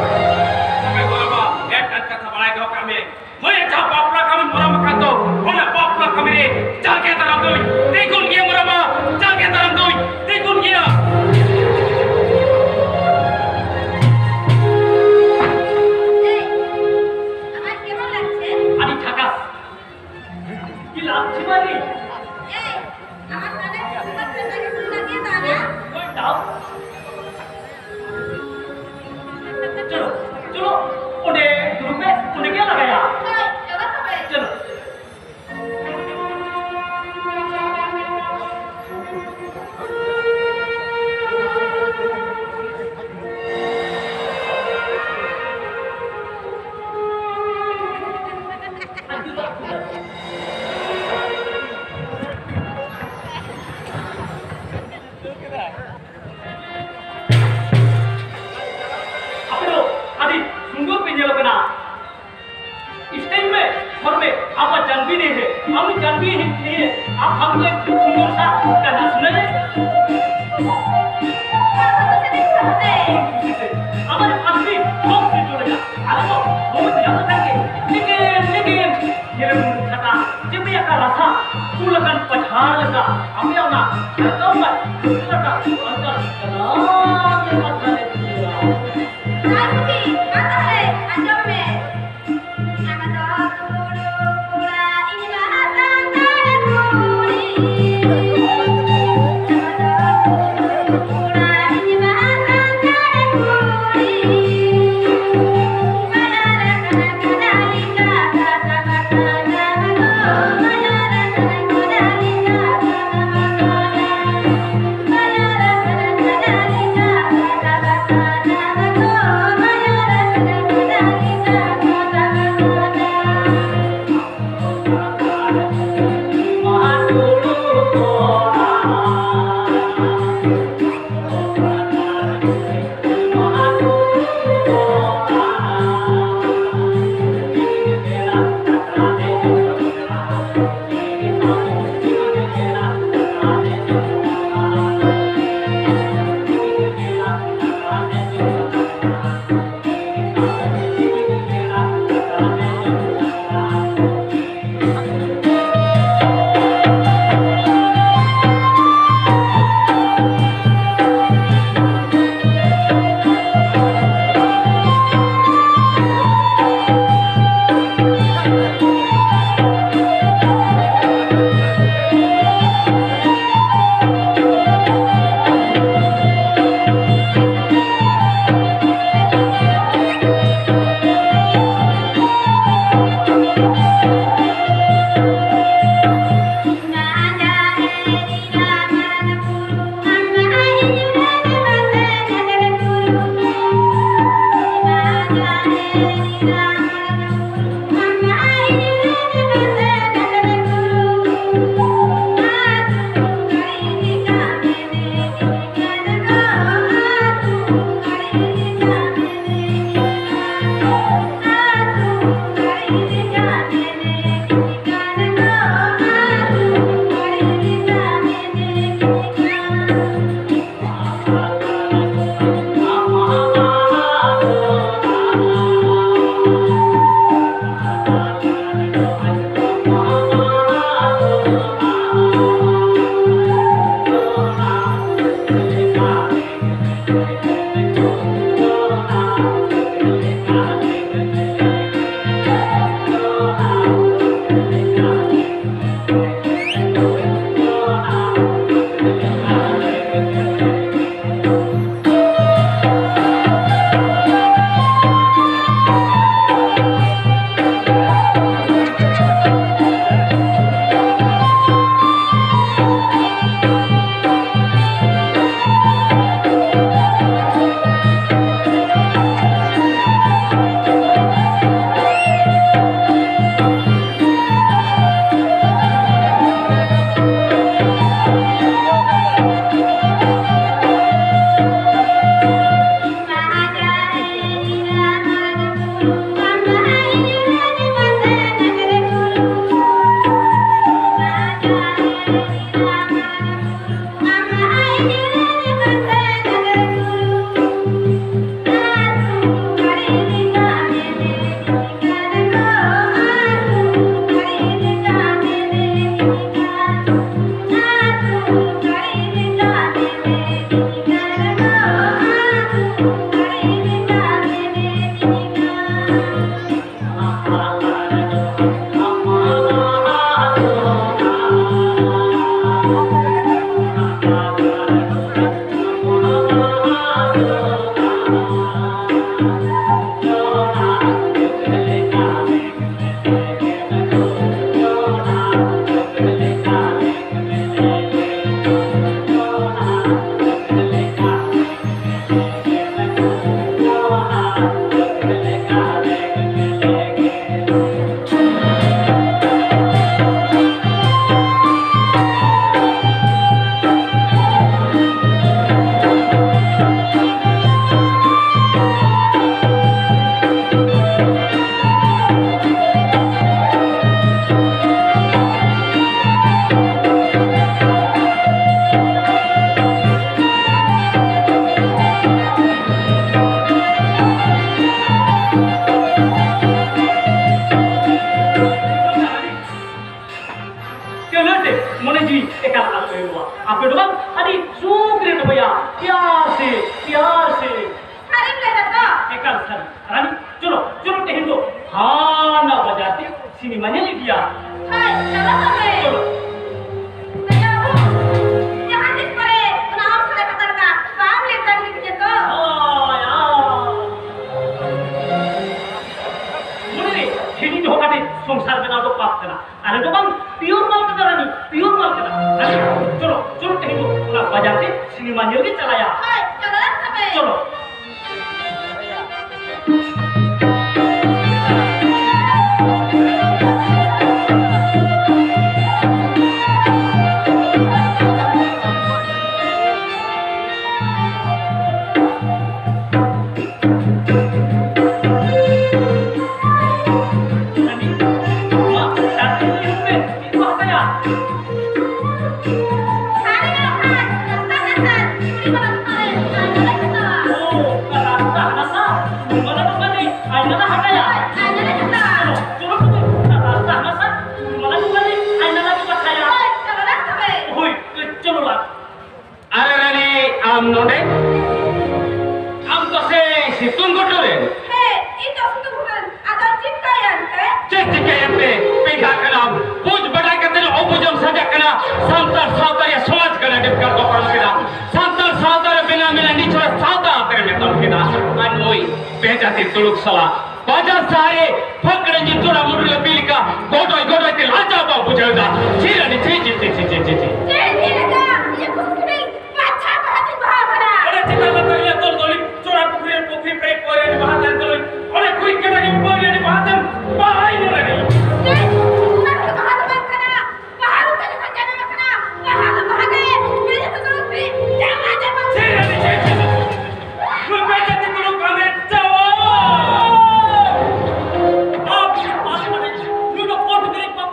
ᱛᱚᱵᱮ ᱜᱚ ᱵᱟᱵᱟ, ᱢᱤᱫᱴᱟᱝ ᱠᱟᱛᱷᱟ ᱵᱟᱲᱟᱭ ᱫᱚᱦᱚ ᱠᱟᱜ ᱢᱮ, ᱢᱟᱹᱭ ᱡᱟᱦᱟᱸ ᱵᱟᱯᱞᱟ ᱠᱟᱹᱢᱤ ᱢᱟᱨᱟᱢ ᱟᱠᱟᱫ ᱫᱚ, ᱚᱱᱟ ᱵᱟᱯᱞᱟ ᱠᱟᱹᱢᱤ ᱨᱮ ᱡᱟᱸᱜᱮ ᱫᱟᱨᱟᱢ ᱫᱩᱧ ᱛᱤᱸᱜᱩᱱ ᱜᱮᱭᱟ ᱢᱟᱨᱟᱢᱟ, ᱡᱟᱸᱜᱮ ᱫᱟᱨᱟᱢ ᱫᱩᱧ ᱛᱤᱸᱜᱩᱱ ᱜᱮᱭᱟ᱾ ᱟᱹᱰᱤ ᱡᱷᱟᱠᱟᱥ᱾ ᱠᱤ ᱞᱟᱹᱠᱛᱤ ᱵᱟᱹᱱᱤᱡ? ᱮᱭ, ᱟᱢᱟᱜ ᱠᱟᱱᱮ ᱠᱩᱠᱞᱤ ᱠᱟᱛᱮ ᱞᱟᱹᱜᱤᱫ ᱛᱮ ᱫᱟᱬᱟ᱾ ᱦᱳᱭ, ᱛᱟᱣ᱾ ᱪᱚᱞᱚ, ᱪᱚᱞᱚ, ᱚᱸᱰᱮ ᱫᱩᱲᱩᱵ ᱯᱮ, ᱚᱸᱰᱮ ᱜᱮ ᱞᱟᱜᱟᱭᱟ᱾ ᱦᱳᱭ, ᱪᱚᱞᱚ ᱛᱚᱵᱮ᱾ ᱪᱚᱞᱚ᱾ ᱟᱯᱮ ᱫᱚ ᱟᱹᱰᱤ ᱥᱩᱱᱫᱚᱨ ᱯᱮ ᱧᱮᱞᱚᱜ ᱠᱟᱱᱟ᱾ इस टाइम में घर में आपका जानवी नहीं है, हम जानवी है, नहीं है, आप हमको एक सुंदर सा गाना सुनाए। हमारे पास भी बहुत से जुड़ेगा, आपको बहुत याद रखेंगे, लेकिन, लेकिन ᱧᱮᱞ ᱢᱮ ᱠᱷᱟᱴᱟ, ᱪᱮᱫ ᱯᱮ ᱟᱠᱟ ᱨᱟᱥᱟ, ᱩᱞ ᱟᱠᱟᱱ ᱯᱟᱡᱷᱟᱲ ᱞᱮᱠᱟ, ᱟᱯᱮ ᱚᱱᱟ ᱡᱷᱟᱲᱠᱷᱚᱸᱰ ᱨᱮ ᱩᱞ ᱟᱠᱟᱱ ᱚᱱᱠᱟ ᱡᱟᱱᱟᱢ ᱞᱮᱠᱟ ᱥᱟᱞᱮ ᱵᱩᱡᱷᱟᱹᱣᱟ᱾ ᱟᱨ ᱪᱮᱫ? ᱢᱟ ᱛᱟᱦᱞᱮ ᱟᱸᱡᱚᱢ ᱢᱮ᱾ ᱟᱢ ᱫᱚ ᱠᱩᱲᱩ ᱠᱚᱲᱟ, ᱤᱧ ᱢᱟ ᱥᱟᱱᱛᱟᱲ ᱠᱩᱲᱤ᱾ ᱥᱩᱠ ᱨᱮ ᱰᱩᱵᱟᱹᱭᱟ, ᱯᱭᱟᱨ ᱥᱮ, ᱯᱭᱟᱨ ᱥᱮ᱾ ᱥᱟᱹᱨᱤᱢ ᱞᱟᱹᱭ ᱫᱟ ᱛᱚ? ᱮᱠᱟᱞ ᱥᱟᱹᱨᱤ᱾ ᱨᱟᱱᱤ, ᱪᱚᱞᱚ, ᱪᱚᱞᱚ, ᱛᱮᱦᱮᱧ ᱫᱚ ᱦᱟᱱᱟ ᱵᱟᱡᱟᱨ ᱛᱮ ᱥᱤᱱᱮᱢᱟ ᱧᱮᱞ ᱤᱫᱤᱭᱟ᱾ ᱦᱳᱭ, ᱪᱚᱞᱚ ᱛᱚᱵᱮ᱾ ᱪᱚᱞᱚ᱾ ᱫᱟᱭᱟ ᱵᱟᱹᱵᱩ, ᱡᱟᱦᱟᱸ ᱛᱤᱥ ᱠᱚᱨᱮ ᱚᱱᱟ ᱚᱯᱥᱚᱨ ᱮ ᱠᱟᱛᱷᱟ ᱞᱮᱠᱟ ᱵᱟᱢ ᱞᱟᱹᱭ ᱠᱟᱱ ᱜᱮ ᱛᱚ? ᱦᱳᱭ, ᱟᱨ ᱢᱚᱱᱮ ᱨᱮ ᱦᱤᱲᱤᱧ ᱫᱚᱦᱚ ᱠᱟᱛᱮ ᱥᱚᱝᱥᱟᱨ ᱵᱮᱱᱟᱣ ᱫᱚ ᱯᱟᱯ ᱠᱟᱱᱟ᱾ ᱟᱞᱮ ᱫᱚ ᱵᱟᱝ, ᱯᱤᱭᱳᱨ ᱢᱟᱞ ᱠᱟᱱᱟ ᱨᱟᱱᱤ, ᱯᱤᱭᱳᱨ ᱢᱟᱞ ᱠᱟᱱᱟ᱾ ᱨᱟᱱᱤ, ᱪᱚᱞᱚ, ᱪᱚᱞᱚ, ᱛᱮᱦᱮᱧ ᱫᱚ ᱚᱱᱟ ᱵᱟᱡᱟᱨ ᱛᱮ ᱥᱤᱱᱮᱢᱟ ᱧᱮᱞ ᱜᱮ ᱪᱟᱞᱟᱭᱟ᱾ ᱦᱳᱭ, ᱪᱚᱞᱚ ᱛᱚᱵᱮ᱾ ᱪᱚᱞᱚ᱾ ᱟᱨᱮ ᱨᱟᱱᱤ, ᱟᱢ ᱱᱚᱰᱮ? ᱟᱢ ᱫᱚ ᱥᱮ ᱥᱤᱛᱩᱝ ᱜᱷᱩᱴᱩ ᱨᱮᱱ? ᱦᱮᱸ, ᱤᱧ ᱫᱚ ᱥᱤᱛᱩᱝ ᱜᱷᱩᱴᱩ ᱨᱮᱱ᱾ ᱟᱫᱚ ᱪᱤᱠᱟᱹᱭᱮᱱ ᱛᱮ? ᱪᱮᱫ ᱪᱤᱠᱟᱹᱭᱮᱱ ᱛᱮ? ᱯᱮᱸᱜᱷᱟ ᱠᱟᱱᱟᱢ, ᱵᱩᱡᱽ ᱵᱟᱰᱟᱭ ᱠᱟᱛᱮ ᱚᱵᱩᱡᱮᱢ ᱥᱟᱡᱟᱜ ᱠᱟᱱᱟ᱾ ᱥᱟᱱᱛᱟᱲ ᱥᱟᱶᱛᱟ ᱨᱮᱭᱟᱜ ᱥᱚᱢᱟᱡᱽ ᱠᱟᱱᱟ, ᱰᱤᱯᱠᱟᱨ ᱠᱚ ᱯᱟᱨᱚᱢ ᱠᱮᱫᱟ᱾ ᱥᱟᱱᱛᱟᱲ ᱥᱟᱶᱛᱟ ᱨᱮ ᱵᱮᱱᱟᱣ ᱢᱮᱱᱟᱜ ᱱᱤᱪᱷᱚᱲᱟ ᱥᱟᱶᱛᱟ ᱟᱯᱮ ᱢᱮᱛᱟᱢ ᱠᱮᱫᱟ᱾ ᱟᱨ ᱱᱩᱭ ᱵᱮᱡᱟᱛᱤ ᱛᱩᱲᱩᱠ ᱥᱟᱞᱟ ᱵᱟᱡᱟᱨ ᱥᱟᱦᱟᱨ ᱨᱮ ᱯᱷᱟᱹᱠᱲᱟᱹ ᱧᱤᱛᱩᱨᱟ ᱢᱩᱰᱩᱞ ᱞᱮ ᱵᱤᱞ ᱞᱮᱠᱟ ᱜᱚᱰᱚᱡ ᱜᱚᱰᱚᱡ ᱛᱮ ᱞᱟᱡᱟᱣ ᱵᱟᱢ ᱵᱩᱡᱷᱟᱹᱣ ᱮᱫᱟ᱾ ᱪᱷᱤ ᱨᱟᱱᱤ, ᱪᱷᱤ, ᱪᱷᱤ, ᱪᱷᱤ᱾ ᱪᱮᱫ ᱧᱮᱞ ᱮᱫᱟ? ᱤᱧᱟᱹᱜ ᱠᱩᱥᱤ ᱠᱟᱹᱱᱟᱹᱧ, ᱵᱟᱪᱷᱟ ᱵᱟᱦᱟ ᱛᱤᱧ ᱵᱟᱦᱟ ᱟᱠᱟᱱᱟ᱾ ᱚᱱᱟ ᱪᱮᱛᱟᱱ ᱞᱟᱛᱟᱨ ᱨᱮᱭᱟᱜ ᱫᱚᱞ ᱫᱚᱞᱤ, ᱪᱚᱲᱟ ᱯᱩᱠᱷᱨᱤ ᱨᱮ ᱯᱩᱠᱷᱨᱤ ᱯᱮᱨᱮᱡ ᱯᱟᱹᱣᱨᱟᱹ ᱨᱮ ᱵᱟᱦᱟ ᱛᱟᱦᱮᱱ ᱛᱩᱞᱩᱡ, ᱚᱱᱟ ᱜᱩᱨᱤᱡ ᱠᱟᱴᱟ ᱜᱮ ᱯᱟᱹᱣᱨᱟᱹ ᱨᱮ ᱵᱟᱦᱟ ᱛᱮᱢ ᱵᱟᱦᱟᱭ ᱧᱮᱞ ᱞᱟᱹᱜᱤᱫ᱾ ᱪᱮᱫ? ᱚᱱᱟ ᱠᱚᱫᱚ ᱵᱟᱦᱟ ᱫᱚ ᱵᱟᱝ ᱠᱟᱱᱟ᱾ ᱵᱟᱦᱟ ᱨᱩᱯ ᱛᱮ ᱡᱚᱠᱷᱚᱱ ᱡᱟᱱᱟᱢ ᱟᱠᱟᱱᱟ, ᱵᱟᱦᱟ ᱫᱚ ᱵᱟᱦᱟ ᱜᱮ, ᱵᱤᱱᱟᱹ ᱠᱚᱫᱚ ᱨᱩᱯ ᱛᱮ ᱡᱟᱱᱟᱢ ᱟᱠᱟᱱᱟ᱾ ᱪᱮᱫ ᱨᱟᱱᱤ, ᱪᱮᱫ, ᱪᱮᱫ? ᱱᱩᱭ ᱵᱮᱡᱟᱛᱤ ᱛᱩᱲᱩᱠ ᱟᱢᱮ ᱪᱟᱵᱟ! ᱟᱢ, ᱟᱢ ᱢᱟᱱᱮ, ᱱᱩᱭ ᱫᱚ ᱠᱚᱴ ᱵᱤᱨᱤᱫ ᱵᱟᱢ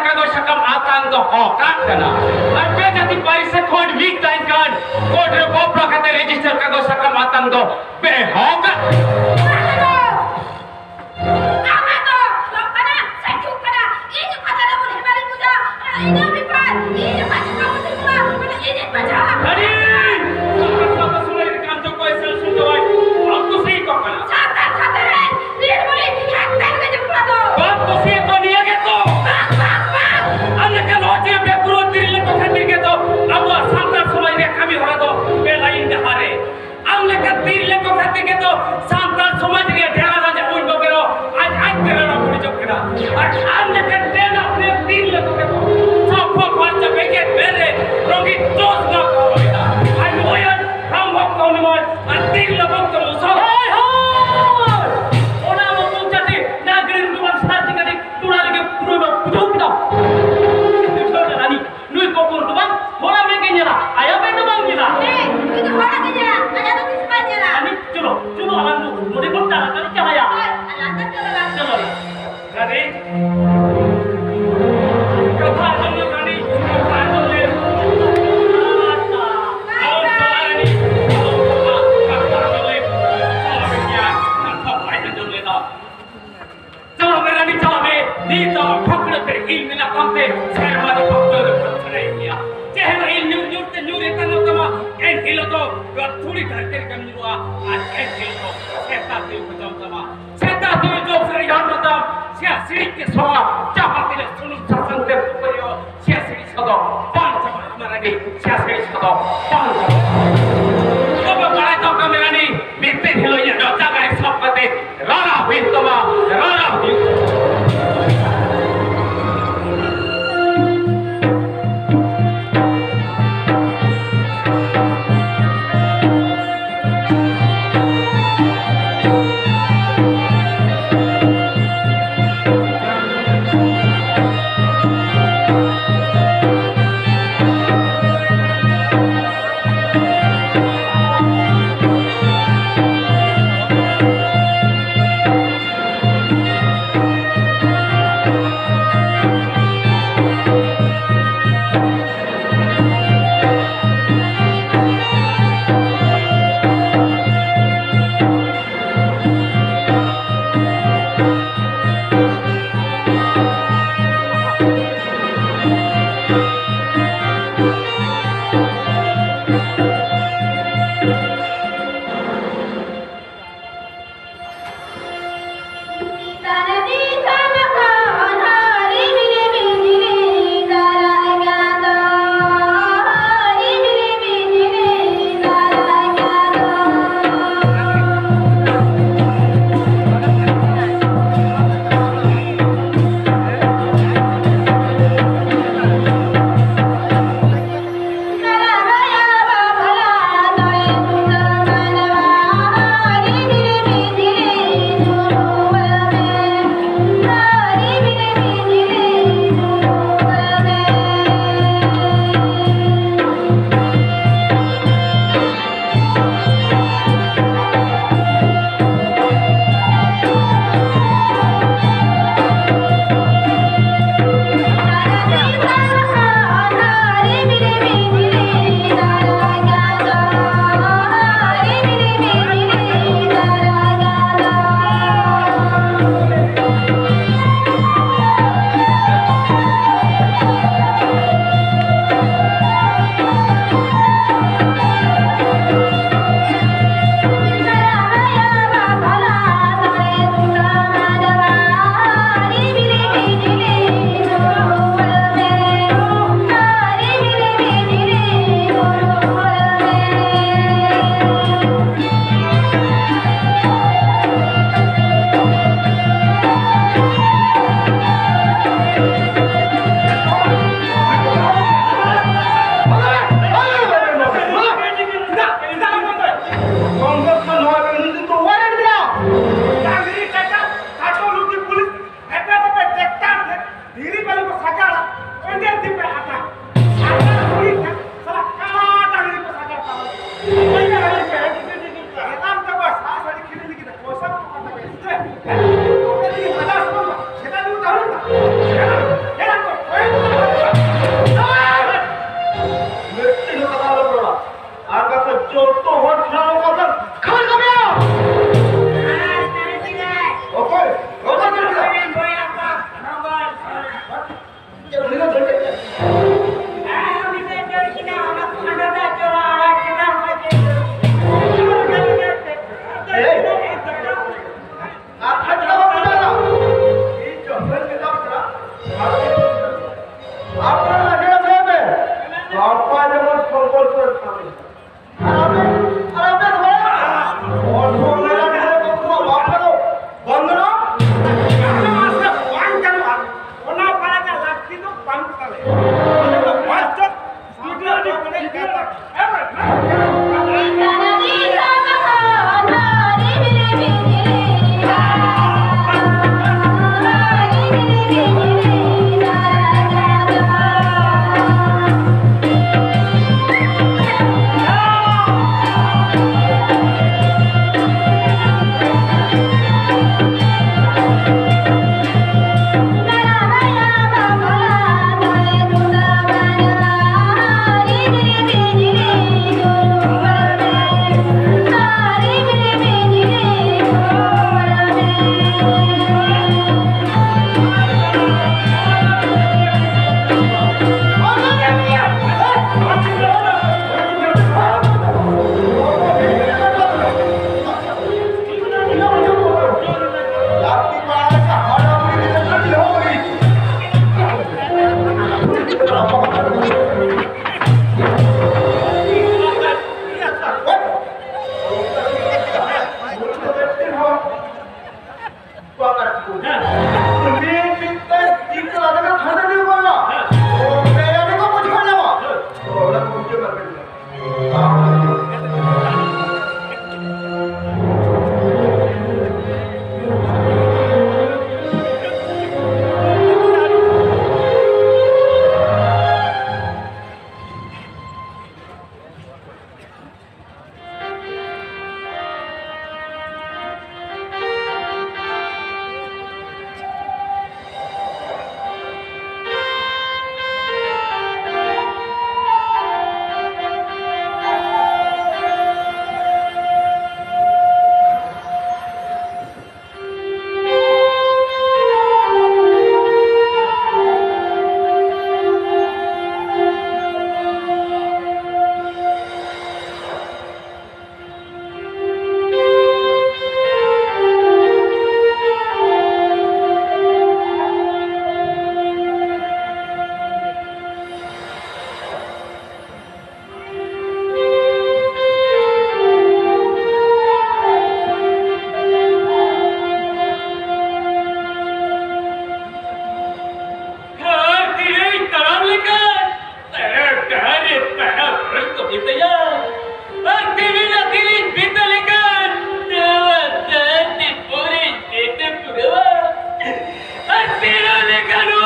ᱠᱟᱜᱚᱡᱽ ᱥᱟᱠᱟᱢ ᱟᱛᱟᱝ ᱫᱚ ᱦᱚᱠᱟᱜ ᱠᱟᱱᱟ᱾ ᱟᱨ ᱵᱮᱡᱟᱹᱛᱤ ᱯᱟᱹᱨᱤᱥ ᱥᱮ ᱠᱷᱚᱸᱰ ᱢᱤᱫ ᱛᱟᱦᱮᱱ ᱠᱷᱟᱱ ᱠᱳᱨᱴ ᱨᱮ ᱵᱟᱯᱞᱟ ᱠᱟᱛᱮ ᱨᱮᱡᱤᱥᱴᱟᱨ ᱠᱟᱜᱚᱡᱽ ᱥᱟᱠᱟᱢ ᱟᱛᱟᱝ ᱫᱚ ᱵᱮᱦᱚᱠᱟᱜ᱾ ᱟᱢᱟᱜ ᱫᱚ ᱦᱩᱭᱩᱜ ᱠᱟᱱᱟ ᱥᱟᱹᱠᱷᱤ ᱠᱟᱱᱟ᱾ ᱤᱧ ᱚᱠᱟ ᱫᱟᱫᱟ ᱵᱚᱱ ᱦᱮᱢᱟᱞᱤᱧ ᱵᱩᱡᱟ, ᱟᱨ ᱤᱧᱟᱹᱜ ᱵᱮᱯᱟᱨ, ᱤᱧ ᱚᱠᱟ ᱪᱤᱠᱟ ᱵᱩᱡᱷᱟᱹᱣᱟ, ᱚᱱᱟ ᱤᱧᱤᱧ ᱵᱟᱡᱟᱣᱟ᱾ ᱟᱹᱰᱤ ᱥᱟᱯᱷᱟ ᱥᱟᱯᱷᱟ ᱥᱩᱞᱟᱹᱭ ᱨᱮ ᱠᱟᱢ ᱪᱚ ᱠᱚᱭ ᱥᱮᱞ ᱥᱩᱱ ᱪᱚ ᱵᱟᱭ, ᱵᱟᱢ ᱠᱩᱥᱤ ᱠᱚ ᱠᱟᱱᱟ᱾ ᱥᱟᱱᱛᱟᱲ ᱥᱟᱶᱛᱟ ᱨᱮ ᱵᱤᱨ ᱵᱩᱞᱤ ᱦᱟᱛᱮᱱ ᱜᱮ ᱡᱩᱜᱽ ᱫᱚ᱾ ᱵᱟᱢ ᱠᱩᱥᱤ ᱛᱚ ᱱᱤᱭᱟᱹ ᱜᱮ ᱛᱚ᱾ ᱵᱟᱝ, ᱵᱟᱝ, ᱵᱟᱝ᱾ ᱟᱢ ᱞᱮᱠᱟ ᱱᱚᱜᱼᱚᱭ ᱡᱮ ᱵᱮᱯᱩᱨᱟᱹ ᱛᱤᱨᱞᱟᱹ ᱠᱚ ᱠᱷᱟᱹᱛᱤᱨ ᱜᱮ ᱛᱚ ᱟᱵᱚᱣᱟᱜ ᱥᱟᱱᱛᱟᱲ ᱥᱚᱢᱟᱡᱽ ᱨᱮᱭᱟᱜ ᱠᱟᱹᱢᱤ ᱦᱚᱨᱟ ᱫᱚ ᱵᱮᱞᱟᱭᱤᱱ ᱰᱟᱦᱟᱨ ᱨᱮ᱾ ᱟᱢ ᱞᱮᱠᱟ ᱛᱤᱨᱞᱟᱹ ᱠᱚ ᱠᱷᱟᱹᱛᱤᱨ ᱜᱮ ᱛᱚ ᱥᱟᱱᱛᱟᱲ ᱥᱚᱢᱟᱡᱽ ᱨᱮᱭᱟᱜ ᱰᱮᱨᱟ ᱨᱟᱡᱟ ᱩᱱ ᱵᱟᱵᱮᱨᱚ ᱟᱡ ᱟᱡ ᱛᱮ ᱨᱟᱲᱟ ᱵᱩᱰᱤᱡᱚᱜ ᱠᱟᱱᱟ᱾ ᱟᱨ ᱟᱢ ᱞᱮᱠᱟ ᱰᱮᱨᱟ ᱯᱨᱮᱢ ᱛᱤᱨᱞᱟᱹ ᱠᱚ ᱜᱮ ᱛᱚ ᱥᱟᱯᱷᱟ ᱯᱷᱟᱨᱪᱟ ᱵᱮᱜᱮᱫ ᱵᱮᱨᱮᱫ ᱨᱚᱝᱜᱤᱱ ᱪᱚᱥᱢᱟ ᱠᱚ ᱦᱚᱨᱚᱜ ᱮᱫᱟ᱾ ᱟᱨ ᱱᱚᱜᱼᱚᱭ ᱟᱡ ᱨᱟᱢ ᱵᱷᱚᱠᱛᱚ ᱦᱚᱱᱩᱢᱟᱱ ᱟᱨ ᱛᱤᱨᱞᱟᱹ ᱵᱷᱚᱠᱛᱚ ᱢᱩᱥᱚᱞ᱾ ᱦᱳᱭ, ᱦᱳᱭ! ᱚᱱᱟ ᱢᱚᱛᱚ ᱪᱟᱹᱴᱤ ᱱᱟᱜᱽᱨᱤ ᱨᱩᱰᱩ ᱵᱟᱝ ᱥᱟᱨ ᱪᱤᱠᱟᱹ ᱴᱚᱞᱟ ᱨᱮᱜᱮ ᱯᱩᱨᱟᱹ ᱱᱚᱣᱟ ᱵᱩᱡᱷᱟᱹᱣ ᱠᱮᱫᱟᱢ? ᱵᱩᱡᱷᱟᱹᱣ ᱠᱮᱫᱟ ᱱᱤᱧ᱾ ᱱᱩᱭ ᱠᱚᱠᱚᱨ ᱫᱚ ᱵᱟᱝ, ᱦᱚᱲᱟᱜ ᱢᱮᱫ ᱜᱮ ᱧᱮᱞᱟ, ᱟᱭᱟᱜ ᱢᱮᱫ ᱫᱚ ᱵᱟᱝ ᱧᱮᱞᱟ᱾ ᱦᱮᱸ, ᱱᱩᱭ ᱫᱚ ᱦᱚᱲᱟᱜ ᱜᱮ ᱧᱮᱞᱟ, ᱟᱭᱟᱜ ᱫᱚ ᱛᱤᱥ ᱵᱟᱭ ᱧᱮᱞᱟ? ᱟᱹᱱᱤᱡ ᱪᱚᱞᱚ, ᱪᱚᱞᱚ ᱟᱞᱟᱝ ᱫᱚ ᱱᱚᱰᱮ ᱠᱷᱚᱱ ᱛᱟᱲᱟᱛᱟᱲᱤ ᱪᱟᱞᱟᱭᱟ᱾ ᱦᱳᱭ, ᱟᱞᱟᱝ ᱫᱚ ᱪᱚᱞᱚ ᱞᱟᱝ᱾ ᱪᱚᱞᱚ᱾ ᱨᱟᱱᱤ, ᱠᱟᱛᱷᱟ ᱟᱸᱡᱚᱢ ᱞᱮ ᱨᱟᱱᱤ, ᱠᱟᱛᱷᱟ ᱟᱸᱡᱚᱢ ᱞᱮ᱾ ᱟᱞᱚᱢ ᱪᱟᱞᱟᱜ ᱨᱟᱱᱤ, ᱟᱞᱚᱢ ᱪᱟᱞᱟᱜ, ᱠᱟᱛᱷᱟ ᱟᱸᱡᱚᱢ ᱞᱮ᱾ ᱪᱟᱞᱟᱣ ᱮᱱ ᱜᱮᱭᱟ, ᱠᱟᱛᱷᱟ ᱵᱟᱭ ᱟᱸᱡᱚᱢ ᱞᱮᱫᱟ᱾ ᱪᱟᱞᱟᱜ ᱢᱮ ᱨᱟᱱᱤ, ᱪᱟᱞᱟᱜ ᱢᱮ᱾ ᱱᱤᱛ ᱟᱢᱟᱜ ᱯᱷᱟᱹᱠᱲᱟᱹ ᱛᱮ ᱤᱞ ᱢᱮᱱᱟᱜ ᱛᱟᱢ ᱛᱮ ᱥᱮᱨᱢᱟ ᱫᱚ ᱯᱷᱟᱹᱠᱲᱟᱹ ᱫᱚ ᱯᱷᱟᱹᱠᱲᱟᱹ ᱥᱟᱱᱟᱭᱮᱫ ᱢᱮᱭᱟ᱾ ᱡᱮ ᱦᱤᱞᱳᱜ ᱤᱞ ᱧᱩᱨ ᱧᱩᱨ ᱛᱮ ᱧᱩᱨ ᱮᱛᱟᱝ ᱛᱟᱢᱟ, ᱮᱱ ᱦᱤᱞᱳᱜ ᱫᱚ ᱱᱚᱣᱟ ᱫᱷᱩᱲᱤ ᱫᱷᱟᱹᱨᱛᱤ ᱨᱮᱜᱮᱢ ᱧᱩᱨᱩᱜᱼᱟ ᱟᱨ ᱮᱱ ᱦᱤᱞᱳᱜ ᱫᱚ ᱥᱮᱛᱟ ᱛᱤᱞ ᱠᱚ ᱡᱚᱢ ᱛᱟᱢᱟ᱾ ᱥᱮᱛᱟ ᱛᱤᱞ ᱡᱚᱢ ᱥᱮ ᱡᱟᱦᱟᱸ ᱛᱟᱢ, ᱥᱮᱭᱟ ᱥᱤᱲᱤᱡ ᱜᱮ ᱥᱚᱣᱟ, ᱡᱟᱦᱟᱸ ᱛᱤᱱᱟᱹᱜ ᱥᱩᱱᱩᱢ ᱥᱟᱥᱟᱝ ᱛᱮᱢ ᱛᱩᱯᱟᱹᱭᱚᱜ, ᱥᱮᱭᱟ ᱥᱤᱲᱤᱡ ᱥᱚ ᱫᱚ ᱵᱟᱝ ᱪᱟᱵᱟᱜ ᱛᱟᱢᱟ ᱨᱟᱹᱱᱤ, ᱥᱮᱭᱟ ᱥᱤᱲᱤᱡ ᱥᱚ ᱫᱚ ᱵᱟᱝ ᱪᱟᱵᱟᱜ᱾ ᱛᱚᱵᱮ ᱵᱟᱲᱟᱭ ᱛᱟᱢ ᱠᱟᱹᱢᱤ ᱨᱟᱹᱱᱤ, ᱢᱤᱫ ᱫᱤᱱ ᱦᱤᱞᱳᱜ ᱤᱧᱟᱹᱜ ᱱᱚᱣᱟ ᱡᱟᱸᱜᱟ ᱨᱮ ᱥᱟᱵ ᱠᱟᱛᱮ ᱨᱟᱨᱟ ᱦᱩᱭᱩᱜ ᱛᱟᱢᱟ, ᱨᱟᱨᱟ ᱦᱩᱭᱩᱜ ᱛᱟᱢᱟ᱾ ᱢᱤᱫᱴᱮᱱ ᱦᱚᱸ ᱠᱟᱛᱷᱟ ᱟᱞᱚᱯᱮ ᱨᱚᱲᱟ᱾ ᱟᱨ ᱵᱟᱠᱷᱟᱱ ᱡᱚᱛᱚ ᱦᱚᱲ ᱴᱷᱟᱶ ᱠᱟᱛᱮ ᱠᱷᱟᱹᱲ ᱠᱟᱢᱮᱭᱟ᱾ ᱚᱠᱚᱭ? ᱚᱠᱚᱭ ᱠᱷᱟᱹᱲ ᱠᱮᱫᱟ? ᱪᱮᱫ ᱩᱱᱤ ᱫᱚ ᱫᱟᱹᱲ ᱠᱮᱫ ᱜᱮᱭᱟ? ᱮᱭ! ᱟᱨ ᱟᱡ ᱫᱚ ᱵᱟᱝ ᱢᱮᱛᱟᱜᱼᱟ᱾ ᱤᱧ ᱡᱚᱠᱷᱚᱱ ᱢᱮᱛᱟᱢ ᱠᱟᱱᱟ, ᱟᱯᱮ ᱟᱸᱡᱚᱢ ᱞᱟᱹᱭ ᱯᱮ, ᱜᱟᱯᱟ ᱡᱮᱢᱚᱱ ᱥᱚᱢᱵᱚᱞᱯᱩᱨ ᱨᱮ ᱠᱟᱹᱢᱤ᱾ ᱟᱨ ᱟᱯᱮ, ᱟᱨ ᱟᱯᱮ ᱫᱚ ᱵᱟᱝ? ᱦᱚᱲ ᱠᱚ ᱢᱮᱱᱟ, ᱡᱟᱦᱟᱸᱭ ᱠᱚ ᱩᱱᱠᱩᱣᱟᱜ ᱵᱟᱯ ᱠᱟᱱᱟ, ᱵᱚᱱᱫᱚ ᱱᱟ᱾ ᱚᱱᱟ ᱥᱮ ᱵᱟᱝ ᱜᱟᱱᱚᱜᱼᱟ᱾ ᱚᱱᱟ ᱵᱟᱲᱟᱭ ᱨᱮᱱᱟᱜ ᱞᱟᱹᱠᱛᱤ ᱫᱚ ᱵᱟᱹᱱᱩᱜ ᱛᱟᱞᱮᱭᱟ᱾ ᱟᱞᱮ ᱫᱚ ᱵᱟᱧᱪᱚᱛ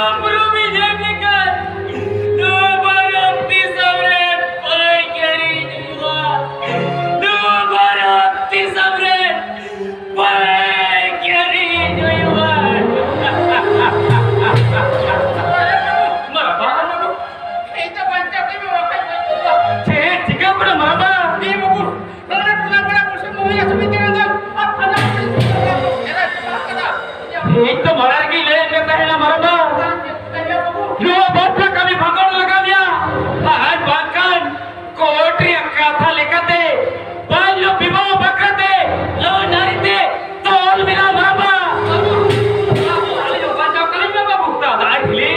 ᱩᱯᱨᱩᱢᱤᱧ ᱮᱢ ᱞᱮᱠᱷᱟᱱ ᱱᱚᱣᱟ ᱵᱷᱟᱨᱚᱛ ᱫᱤᱥᱚᱢ ᱨᱮ ᱯᱟᱹᱭᱠᱟᱹᱨᱤᱧ ᱦᱩᱭᱩᱜᱼᱟ᱾ ᱱᱚᱣᱟ ᱵᱷᱟᱨᱚᱛ ᱫᱤᱥᱚᱢ ᱨᱮ ᱯᱟᱹᱭᱠᱟᱹᱨᱤᱧ ᱦᱩᱭᱩᱜᱼᱟ᱾ ᱢᱟᱨᱟᱵᱟ, ᱤᱧ ᱫᱚ ᱵᱟᱧᱪᱟᱣ ᱠᱟᱹᱧ ᱢᱮ, ᱵᱟᱠᱷᱟᱡ ᱵᱟᱹᱧ ᱜᱚᱡᱚᱜᱼᱟ᱾ ᱪᱮᱫ ᱪᱤᱠᱟᱹ ᱠᱟᱱᱟ ᱢᱟᱨᱟᱵᱟ? ᱤᱧ ᱵᱟᱹᱵᱩ, ᱱᱚᱰᱮ ᱴᱚᱞᱟ ᱯᱟᱲᱟ ᱵᱩᱥᱩᱵ ᱢᱚᱦᱤᱞᱟ ᱥᱚᱢᱤᱛᱤ ᱨᱮᱱ ᱫᱚ ᱟᱯ ᱯᱷᱟᱱᱟ ᱯᱩᱞᱤᱥ ᱠᱚ ᱮᱨᱟ ᱪᱟᱵᱟ ᱟᱠᱟᱫᱟ᱾ ᱤᱧ ᱛᱚ ᱢᱟᱲᱟᱝ ᱨᱮᱜᱮᱧ ᱞᱟᱹᱭᱟᱫ ᱢᱮ ᱛᱟᱦᱮᱱᱟ ᱢᱟᱨᱟᱵᱟ᱾ ᱱᱚᱣᱟ ᱵᱟᱯᱞᱟ ᱠᱟᱹᱢᱤ ᱵᱷᱟᱸᱜᱚᱲ ᱞᱟᱜᱟᱣ ᱢᱮᱭᱟ, ᱟᱨ ᱵᱟᱝᱠᱷᱟᱱ ᱠᱳᱨᱴ ᱨᱮᱭᱟᱜ ᱠᱟᱛᱷᱟ ᱞᱮᱠᱟᱛᱮ ᱵᱟᱞᱭᱚ ᱵᱤᱵᱟᱦ ᱵᱟᱠᱷᱨᱟᱛᱮ ᱟᱹᱱ ᱟᱹᱨᱤ ᱛᱮ ᱛᱚᱞ ᱢᱮᱱᱟᱜᱼᱟ ᱢᱟᱨᱟᱵᱟ᱾ ᱵᱟᱹᱵᱩ, ᱵᱟᱹᱵᱩ, ᱟᱞᱮ ᱫᱚ ᱵᱟᱧᱪᱟᱣ ᱠᱟᱹᱞᱤᱧ ᱢᱮ ᱵᱟᱹᱵᱩ᱾ ᱫᱟᱫᱟ ᱦᱤᱞᱤ,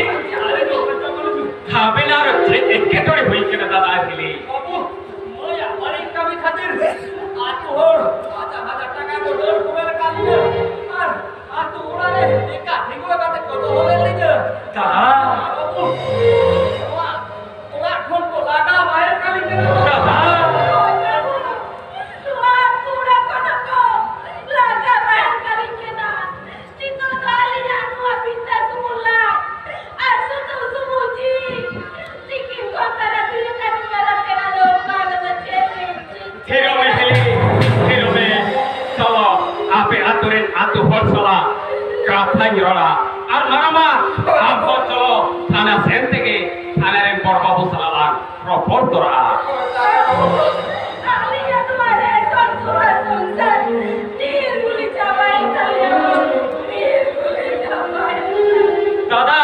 ᱟᱞᱮ ᱫᱚ ᱵᱟᱧᱪᱟᱣ ᱠᱟᱹᱞᱤᱧ ᱢᱮ᱾ ᱟᱵᱮᱱᱟᱜ ᱪᱮᱫ ᱮᱴᱠᱮᱴᱚᱬᱮ ᱦᱩᱭ ᱠᱟᱱᱟ ᱫᱟᱫᱟ ᱦᱤᱞᱤ? ᱵᱟᱹᱵᱩ, ᱢᱟᱹᱭᱟᱜ ᱵᱟᱹᱲᱤᱡ ᱠᱟᱹᱢᱤ ᱠᱷᱟᱹᱛᱤᱨ ᱟᱹᱛᱩ ᱦᱚᱲ ᱦᱟᱡᱟᱨ ᱦᱟᱡᱟᱨ ᱴᱟᱠᱟ ᱠᱚ ᱫᱟᱹᱲ ᱠᱚᱢᱮᱨ ᱟᱠᱟᱫ ᱞᱤᱧᱟ᱾ ᱟᱨ ᱟᱹᱛᱩ ᱚᱲᱟᱜ ᱨᱮ ᱮᱠᱟ ᱛᱤᱸᱜᱩ ᱠᱟᱛᱮ ᱠᱚ ᱫᱚᱦᱚ ᱞᱮᱫ ᱞᱤᱧᱟ᱾ ᱫᱟᱫᱟ᱾ ᱵᱟᱹᱵᱩ, ᱱᱚᱣᱟ ᱚᱲᱟᱜ ᱠᱷᱚᱱ ᱠᱚ ᱞᱟᱜᱟ ᱵᱟᱭ ᱠᱟᱹᱞᱤᱧ ᱠᱟᱱᱟ᱾ ᱫᱟᱫᱟ᱾ ᱱᱚᱣᱟ ᱟᱹᱛᱩ ᱚᱲᱟᱜ ᱠᱷᱚᱱ ᱦᱚᱸᱠᱚ ᱞᱟᱜᱟ ᱵᱟᱭ ᱠᱟᱹᱞᱤᱧ ᱠᱟᱱᱟ᱾ ᱱᱤᱛᱚᱜ ᱫᱚ ᱟᱹᱞᱤᱧᱟᱜ ᱱᱚᱣᱟ ᱵᱤᱱᱛᱟ ᱥᱩᱢᱩᱝ ᱞᱟᱡ ᱟᱨ ᱥᱩᱛᱩᱜ ᱥᱩᱢᱩᱝ ᱡᱤᱣᱤ ᱛᱤᱠᱤᱱ ᱠᱷᱚᱱ ᱛᱟᱨᱟᱥᱤᱧ ᱞᱮᱠᱟ ᱱᱚᱝᱠᱟ ᱨᱟᱯᱮ ᱨᱟᱞᱚ ᱚᱠᱟ ᱨᱮᱫᱚ ᱪᱮᱫ ᱞᱤᱧ ᱪᱤᱠᱟᱹᱭᱟ? ᱛᱷᱤᱨᱚᱜ ᱢᱮ ᱦᱤᱞᱤ, ᱛᱷᱤᱨᱚᱜ ᱢᱮ᱾ ᱪᱚᱞᱚ, ᱟᱯᱮ ᱟᱛᱳ ᱨᱮᱱ ᱟᱛᱳ ᱦᱚᱲ ᱥᱟᱞᱟᱜ ᱠᱟᱛᱷᱟᱧ ᱨᱚᱲᱟ᱾ ᱟᱨ ᱢᱟᱨᱟᱢᱟ, ᱟᱢ ᱦᱚᱸ ᱪᱚᱞᱚ, ᱛᱷᱟᱱᱟ ᱥᱮᱱ ᱛᱮᱜᱮ ᱛᱷᱟᱱᱟ ᱨᱮᱱ ᱵᱚᱲ ᱵᱟᱹᱵᱩ ᱥᱟᱞᱟᱜ ᱞᱟᱝ ᱨᱚᱯᱚᱲ ᱛᱚᱨᱟᱜᱼᱟ᱾ ᱟᱹᱞᱤᱧᱟᱜ ᱱᱚᱣᱟ ᱨᱮ ᱥᱚᱱ ᱥᱩᱦᱟᱜ ᱥᱚᱝᱥᱟᱨ ᱰᱷᱮᱨ ᱜᱩᱞᱤ ᱪᱟᱵᱟᱭᱮᱱ ᱛᱟᱞᱮᱭᱟ, ᱰᱷᱮᱨ ᱜᱩᱞᱤ ᱪᱟᱵᱟᱭᱮᱱ᱾ ᱫᱟᱫᱟ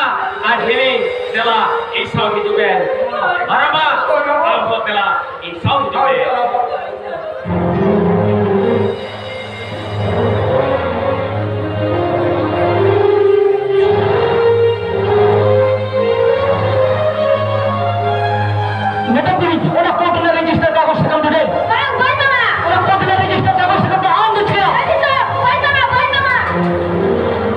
ᱟᱨ ᱦᱤᱞᱤ, ᱫᱮᱞᱟ, ᱤᱧ ᱥᱟᱶ ᱦᱤᱡᱩᱜ ᱯᱮ᱾ ᱢᱟᱨᱟᱢᱟ, ᱟᱢ ᱦᱚᱸ ᱫᱮᱞᱟ, ᱤᱧ ᱥᱟᱶ ᱦᱤᱡᱩᱜ ᱯᱮ᱾ ᱢᱮᱰᱟᱢ ᱯᱞᱤᱡ, ᱚᱱᱟ ᱠᱳᱨᱴ ᱨᱮᱱᱟᱜ ᱨᱮᱡᱤᱥᱴᱟᱨ ᱠᱟᱜᱚᱡᱽ ᱥᱟᱠᱟᱢ ᱱᱚᱰᱮ᱾ ᱵᱟᱝ, ᱵᱟᱹᱧ ᱮᱢᱟᱢᱟ᱾ ᱚᱱᱟ ᱠᱳᱨᱴ ᱨᱮᱱᱟᱜ ᱨᱮᱡᱤᱥᱴᱟᱨ ᱠᱟᱜᱚᱡᱽ ᱥᱟᱠᱟᱢ ᱫᱚ ᱟᱢ ᱫᱚ ᱪᱮᱫᱟᱜ? ᱵᱟᱹᱧ ᱮᱢᱟᱢᱟ, ᱵᱟᱹᱧ ᱮᱢᱟᱢᱟ᱾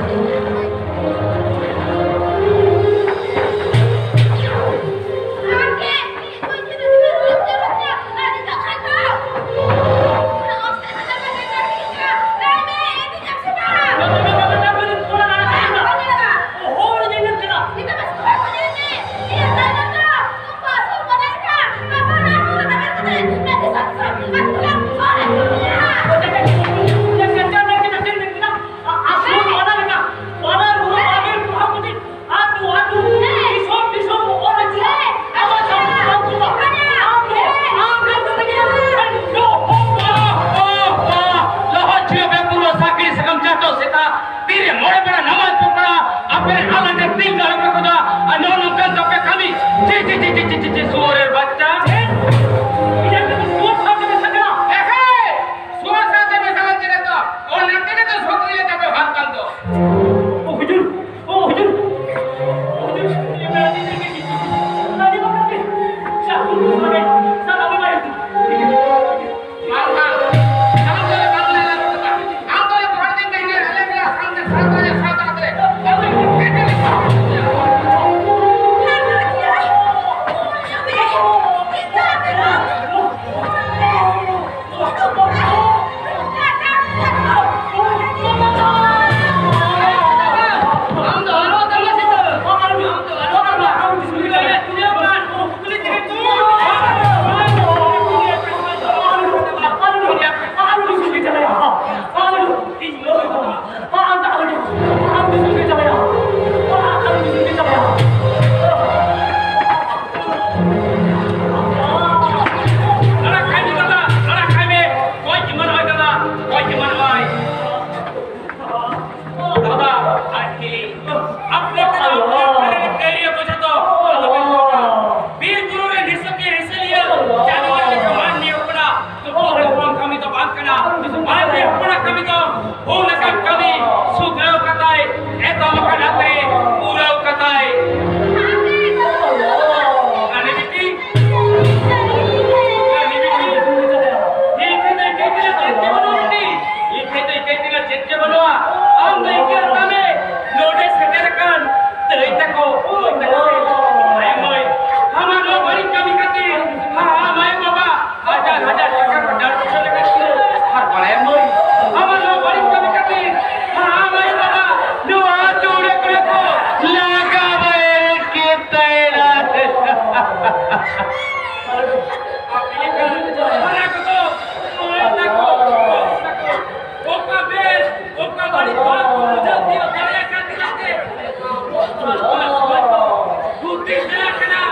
ᱯᱩᱨᱟᱹᱣ ᱠᱟᱛᱟᱭ, ᱮᱛᱚᱢ ᱟᱠᱟᱱ ᱟᱛᱨᱮ ᱯᱩᱨᱟᱹᱣ ᱠᱟᱛᱟᱭ᱾ ᱨᱟᱱᱤ ᱵᱤᱴᱤ, ᱨᱟᱱᱤ ᱵᱤᱴᱤ, ᱤᱧ ᱴᱷᱮᱱ ᱫᱚ ᱤᱠᱟᱹᱭ ᱛᱮᱱᱟᱜ ᱪᱮᱫ ᱜᱮ ᱵᱟᱹᱱᱩᱜᱼᱟ ᱵᱤᱴᱤ, ᱤᱧ ᱴᱷᱮᱱ ᱫᱚ ᱤᱠᱟᱹᱭ ᱛᱮᱱᱟᱜ ᱪᱮᱫ ᱜᱮ ᱵᱟᱹᱱᱩᱜᱼᱟ᱾ ᱟᱢ ᱫᱚ ᱤᱠᱟᱹ ᱦᱟᱛᱟᱲ ᱢᱮ, ᱱᱚᱰᱮ ᱥᱮᱴᱮᱨ ᱟᱠᱟᱱ ᱫᱟᱹᱭ ᱛᱟᱠᱚ, ᱢᱟᱹᱭ ᱛᱟᱠᱚ, ᱢᱟᱭ ᱢᱟᱹᱭ, ᱟᱢᱟᱜ ᱱᱚᱣᱟ ᱵᱟᱹᱲᱤᱡ ᱠᱟᱹᱢᱤ ᱠᱷᱟᱹᱛᱤᱨ, ᱦᱟᱲᱟᱢ ᱟᱭᱳ ᱵᱟᱵᱟ ᱦᱟᱡᱟᱨ ᱦᱟᱡᱟᱨ ᱴᱟᱠᱟ ᱠᱚ ᱰᱟᱸᱰ ᱵᱚᱥᱚ ᱞᱮᱠᱟ ᱠᱚ᱾ ᱟᱨ ᱵᱟᱲᱟᱭᱟᱢ ᱢᱟᱹᱭ, ᱟᱢᱟᱜ ᱱᱚᱣᱟ ᱵᱟᱹᱲᱤᱡ ᱠᱟᱹᱢᱤ ᱠᱷᱟᱹᱛᱤᱨ ᱟᱢ ᱟᱭᱳ ᱵᱟᱵᱟ ᱱᱚᱣᱟ ᱟᱹᱛᱩ ᱚᱲᱟᱜ ᱠᱚᱨᱮ ᱠᱚ ᱞᱟᱜᱟ ᱵᱟᱭ ᱠᱮᱫ ᱛᱟᱭᱟ᱾ ᱚᱱᱟ ᱠᱚᱫᱚ ᱢᱟᱹᱭ ᱛᱟᱠᱚ, ᱵᱟᱹᱵᱩ ᱛᱟᱠᱚ, ᱚᱠᱟ ᱵᱮᱥ, ᱚᱠᱟ ᱵᱟᱹᱲᱤᱡ ᱵᱟᱝ ᱠᱚ ᱵᱩᱡᱷᱟᱹᱣ ᱛᱤᱭᱳᱜ ᱫᱟᱲᱮᱭᱟᱜ ᱠᱟᱱ ᱛᱟᱞᱟᱛᱮ ᱥᱟᱱᱛᱟᱲ ᱥᱚᱢᱟᱡᱽ ᱫᱚ ᱦᱩᱫᱤᱥ ᱪᱟᱞᱟᱜ ᱠᱟᱱᱟ᱾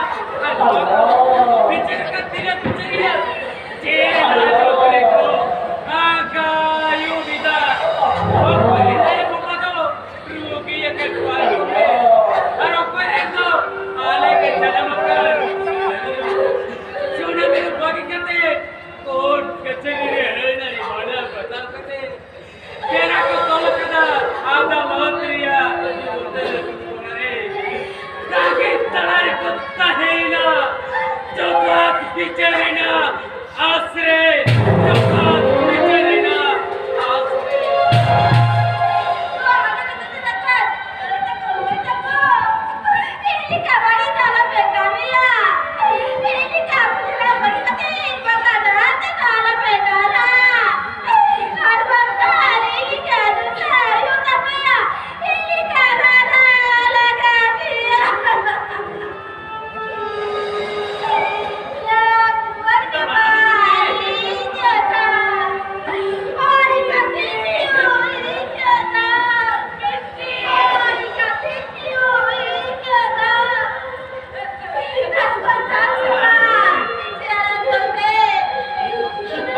ᱟᱨ ᱱᱚᱣᱟ ᱠᱚ ᱵᱤᱪᱟᱹᱨ ᱟᱠᱟᱫ ᱛᱤᱱᱟᱹᱜ ᱵᱤᱪᱟᱹᱨᱤᱭᱟᱹ ᱪᱮᱫ ᱟᱡ ᱠᱚᱨᱮ ᱠᱚ ᱟᱸᱜᱟᱭᱩᱢ ᱮᱫᱟ᱾ ᱚᱠᱚᱭ ᱮᱫᱟᱭ ᱵᱚᱸᱜᱟ ᱫᱚ ᱨᱩᱜᱤ ᱟᱠᱟᱫ ᱠᱚᱣᱟ ᱠᱚ᱾ ᱟᱨ ᱚᱠᱚᱭ ᱨᱮᱱ ᱫᱚ ᱟᱞᱮ ᱜᱮ ᱡᱟᱱᱟᱢ ᱟᱠᱟᱱ ᱥᱩᱱᱟᱹᱢ ᱵᱟᱹᱜᱤ ᱠᱟᱛᱮ ᱠᱳᱨᱴ ᱠᱟᱪᱷᱟᱹᱨᱤ ᱨᱮ ᱟᱹᱱ ᱟᱹᱨᱤ ᱢᱟᱱᱟᱣ ᱵᱟᱛᱟᱣ ᱠᱟᱛᱮ ᱰᱮᱨᱟ ᱠᱚ ᱛᱚᱞ ᱟᱠᱟᱫᱟ ᱟᱫᱟᱞᱚᱛ ᱨᱮᱭᱟᱜ ᱩᱛᱟᱹᱨ ᱠᱚᱨᱮ᱾ ᱨᱟᱸᱜᱮ ᱛᱟᱞᱟ ᱨᱮᱠᱚ ᱛᱟᱦᱮᱸᱭᱮᱱᱟ᱾ ᱡᱚᱛᱷᱟᱛ ᱵᱤᱪᱟᱹᱨ ᱨᱮᱱᱟᱜ ᱟᱥ ᱨᱮ, ᱡᱚᱛᱷᱟᱛ ᱵᱤᱪᱟᱹᱨ ᱨᱮᱱᱟᱜ ᱟᱥ ᱨᱮ᱾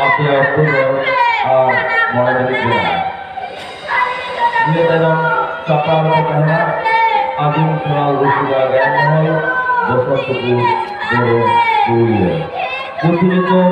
ᱟᱯᱮᱭᱟᱜ ᱯᱩᱨᱟᱹ ᱟᱨ ᱢᱚᱬᱮ ᱢᱤᱱᱤᱴ ᱢᱮᱱᱟᱜᱼᱟ᱾ ᱱᱤᱭᱟᱹ ᱛᱟᱭᱱᱚᱢ ᱥᱟᱯᱲᱟᱣ ᱨᱮᱠᱚ ᱛᱟᱦᱮᱱᱟ ᱟᱹᱫᱤᱢ ᱠᱷᱮᱨᱣᱟᱞ ᱨᱩᱥᱤᱠᱟ ᱜᱟᱭᱟᱱ ᱢᱚᱦᱚᱞ, ᱵᱚᱥᱚᱱᱛᱚᱯᱩᱨ, ᱵᱳᱨᱳ, ᱯᱩᱨᱩᱞᱤᱭᱟᱹ᱾ ᱯᱩᱛᱷᱤ ᱧᱩᱛᱩᱢ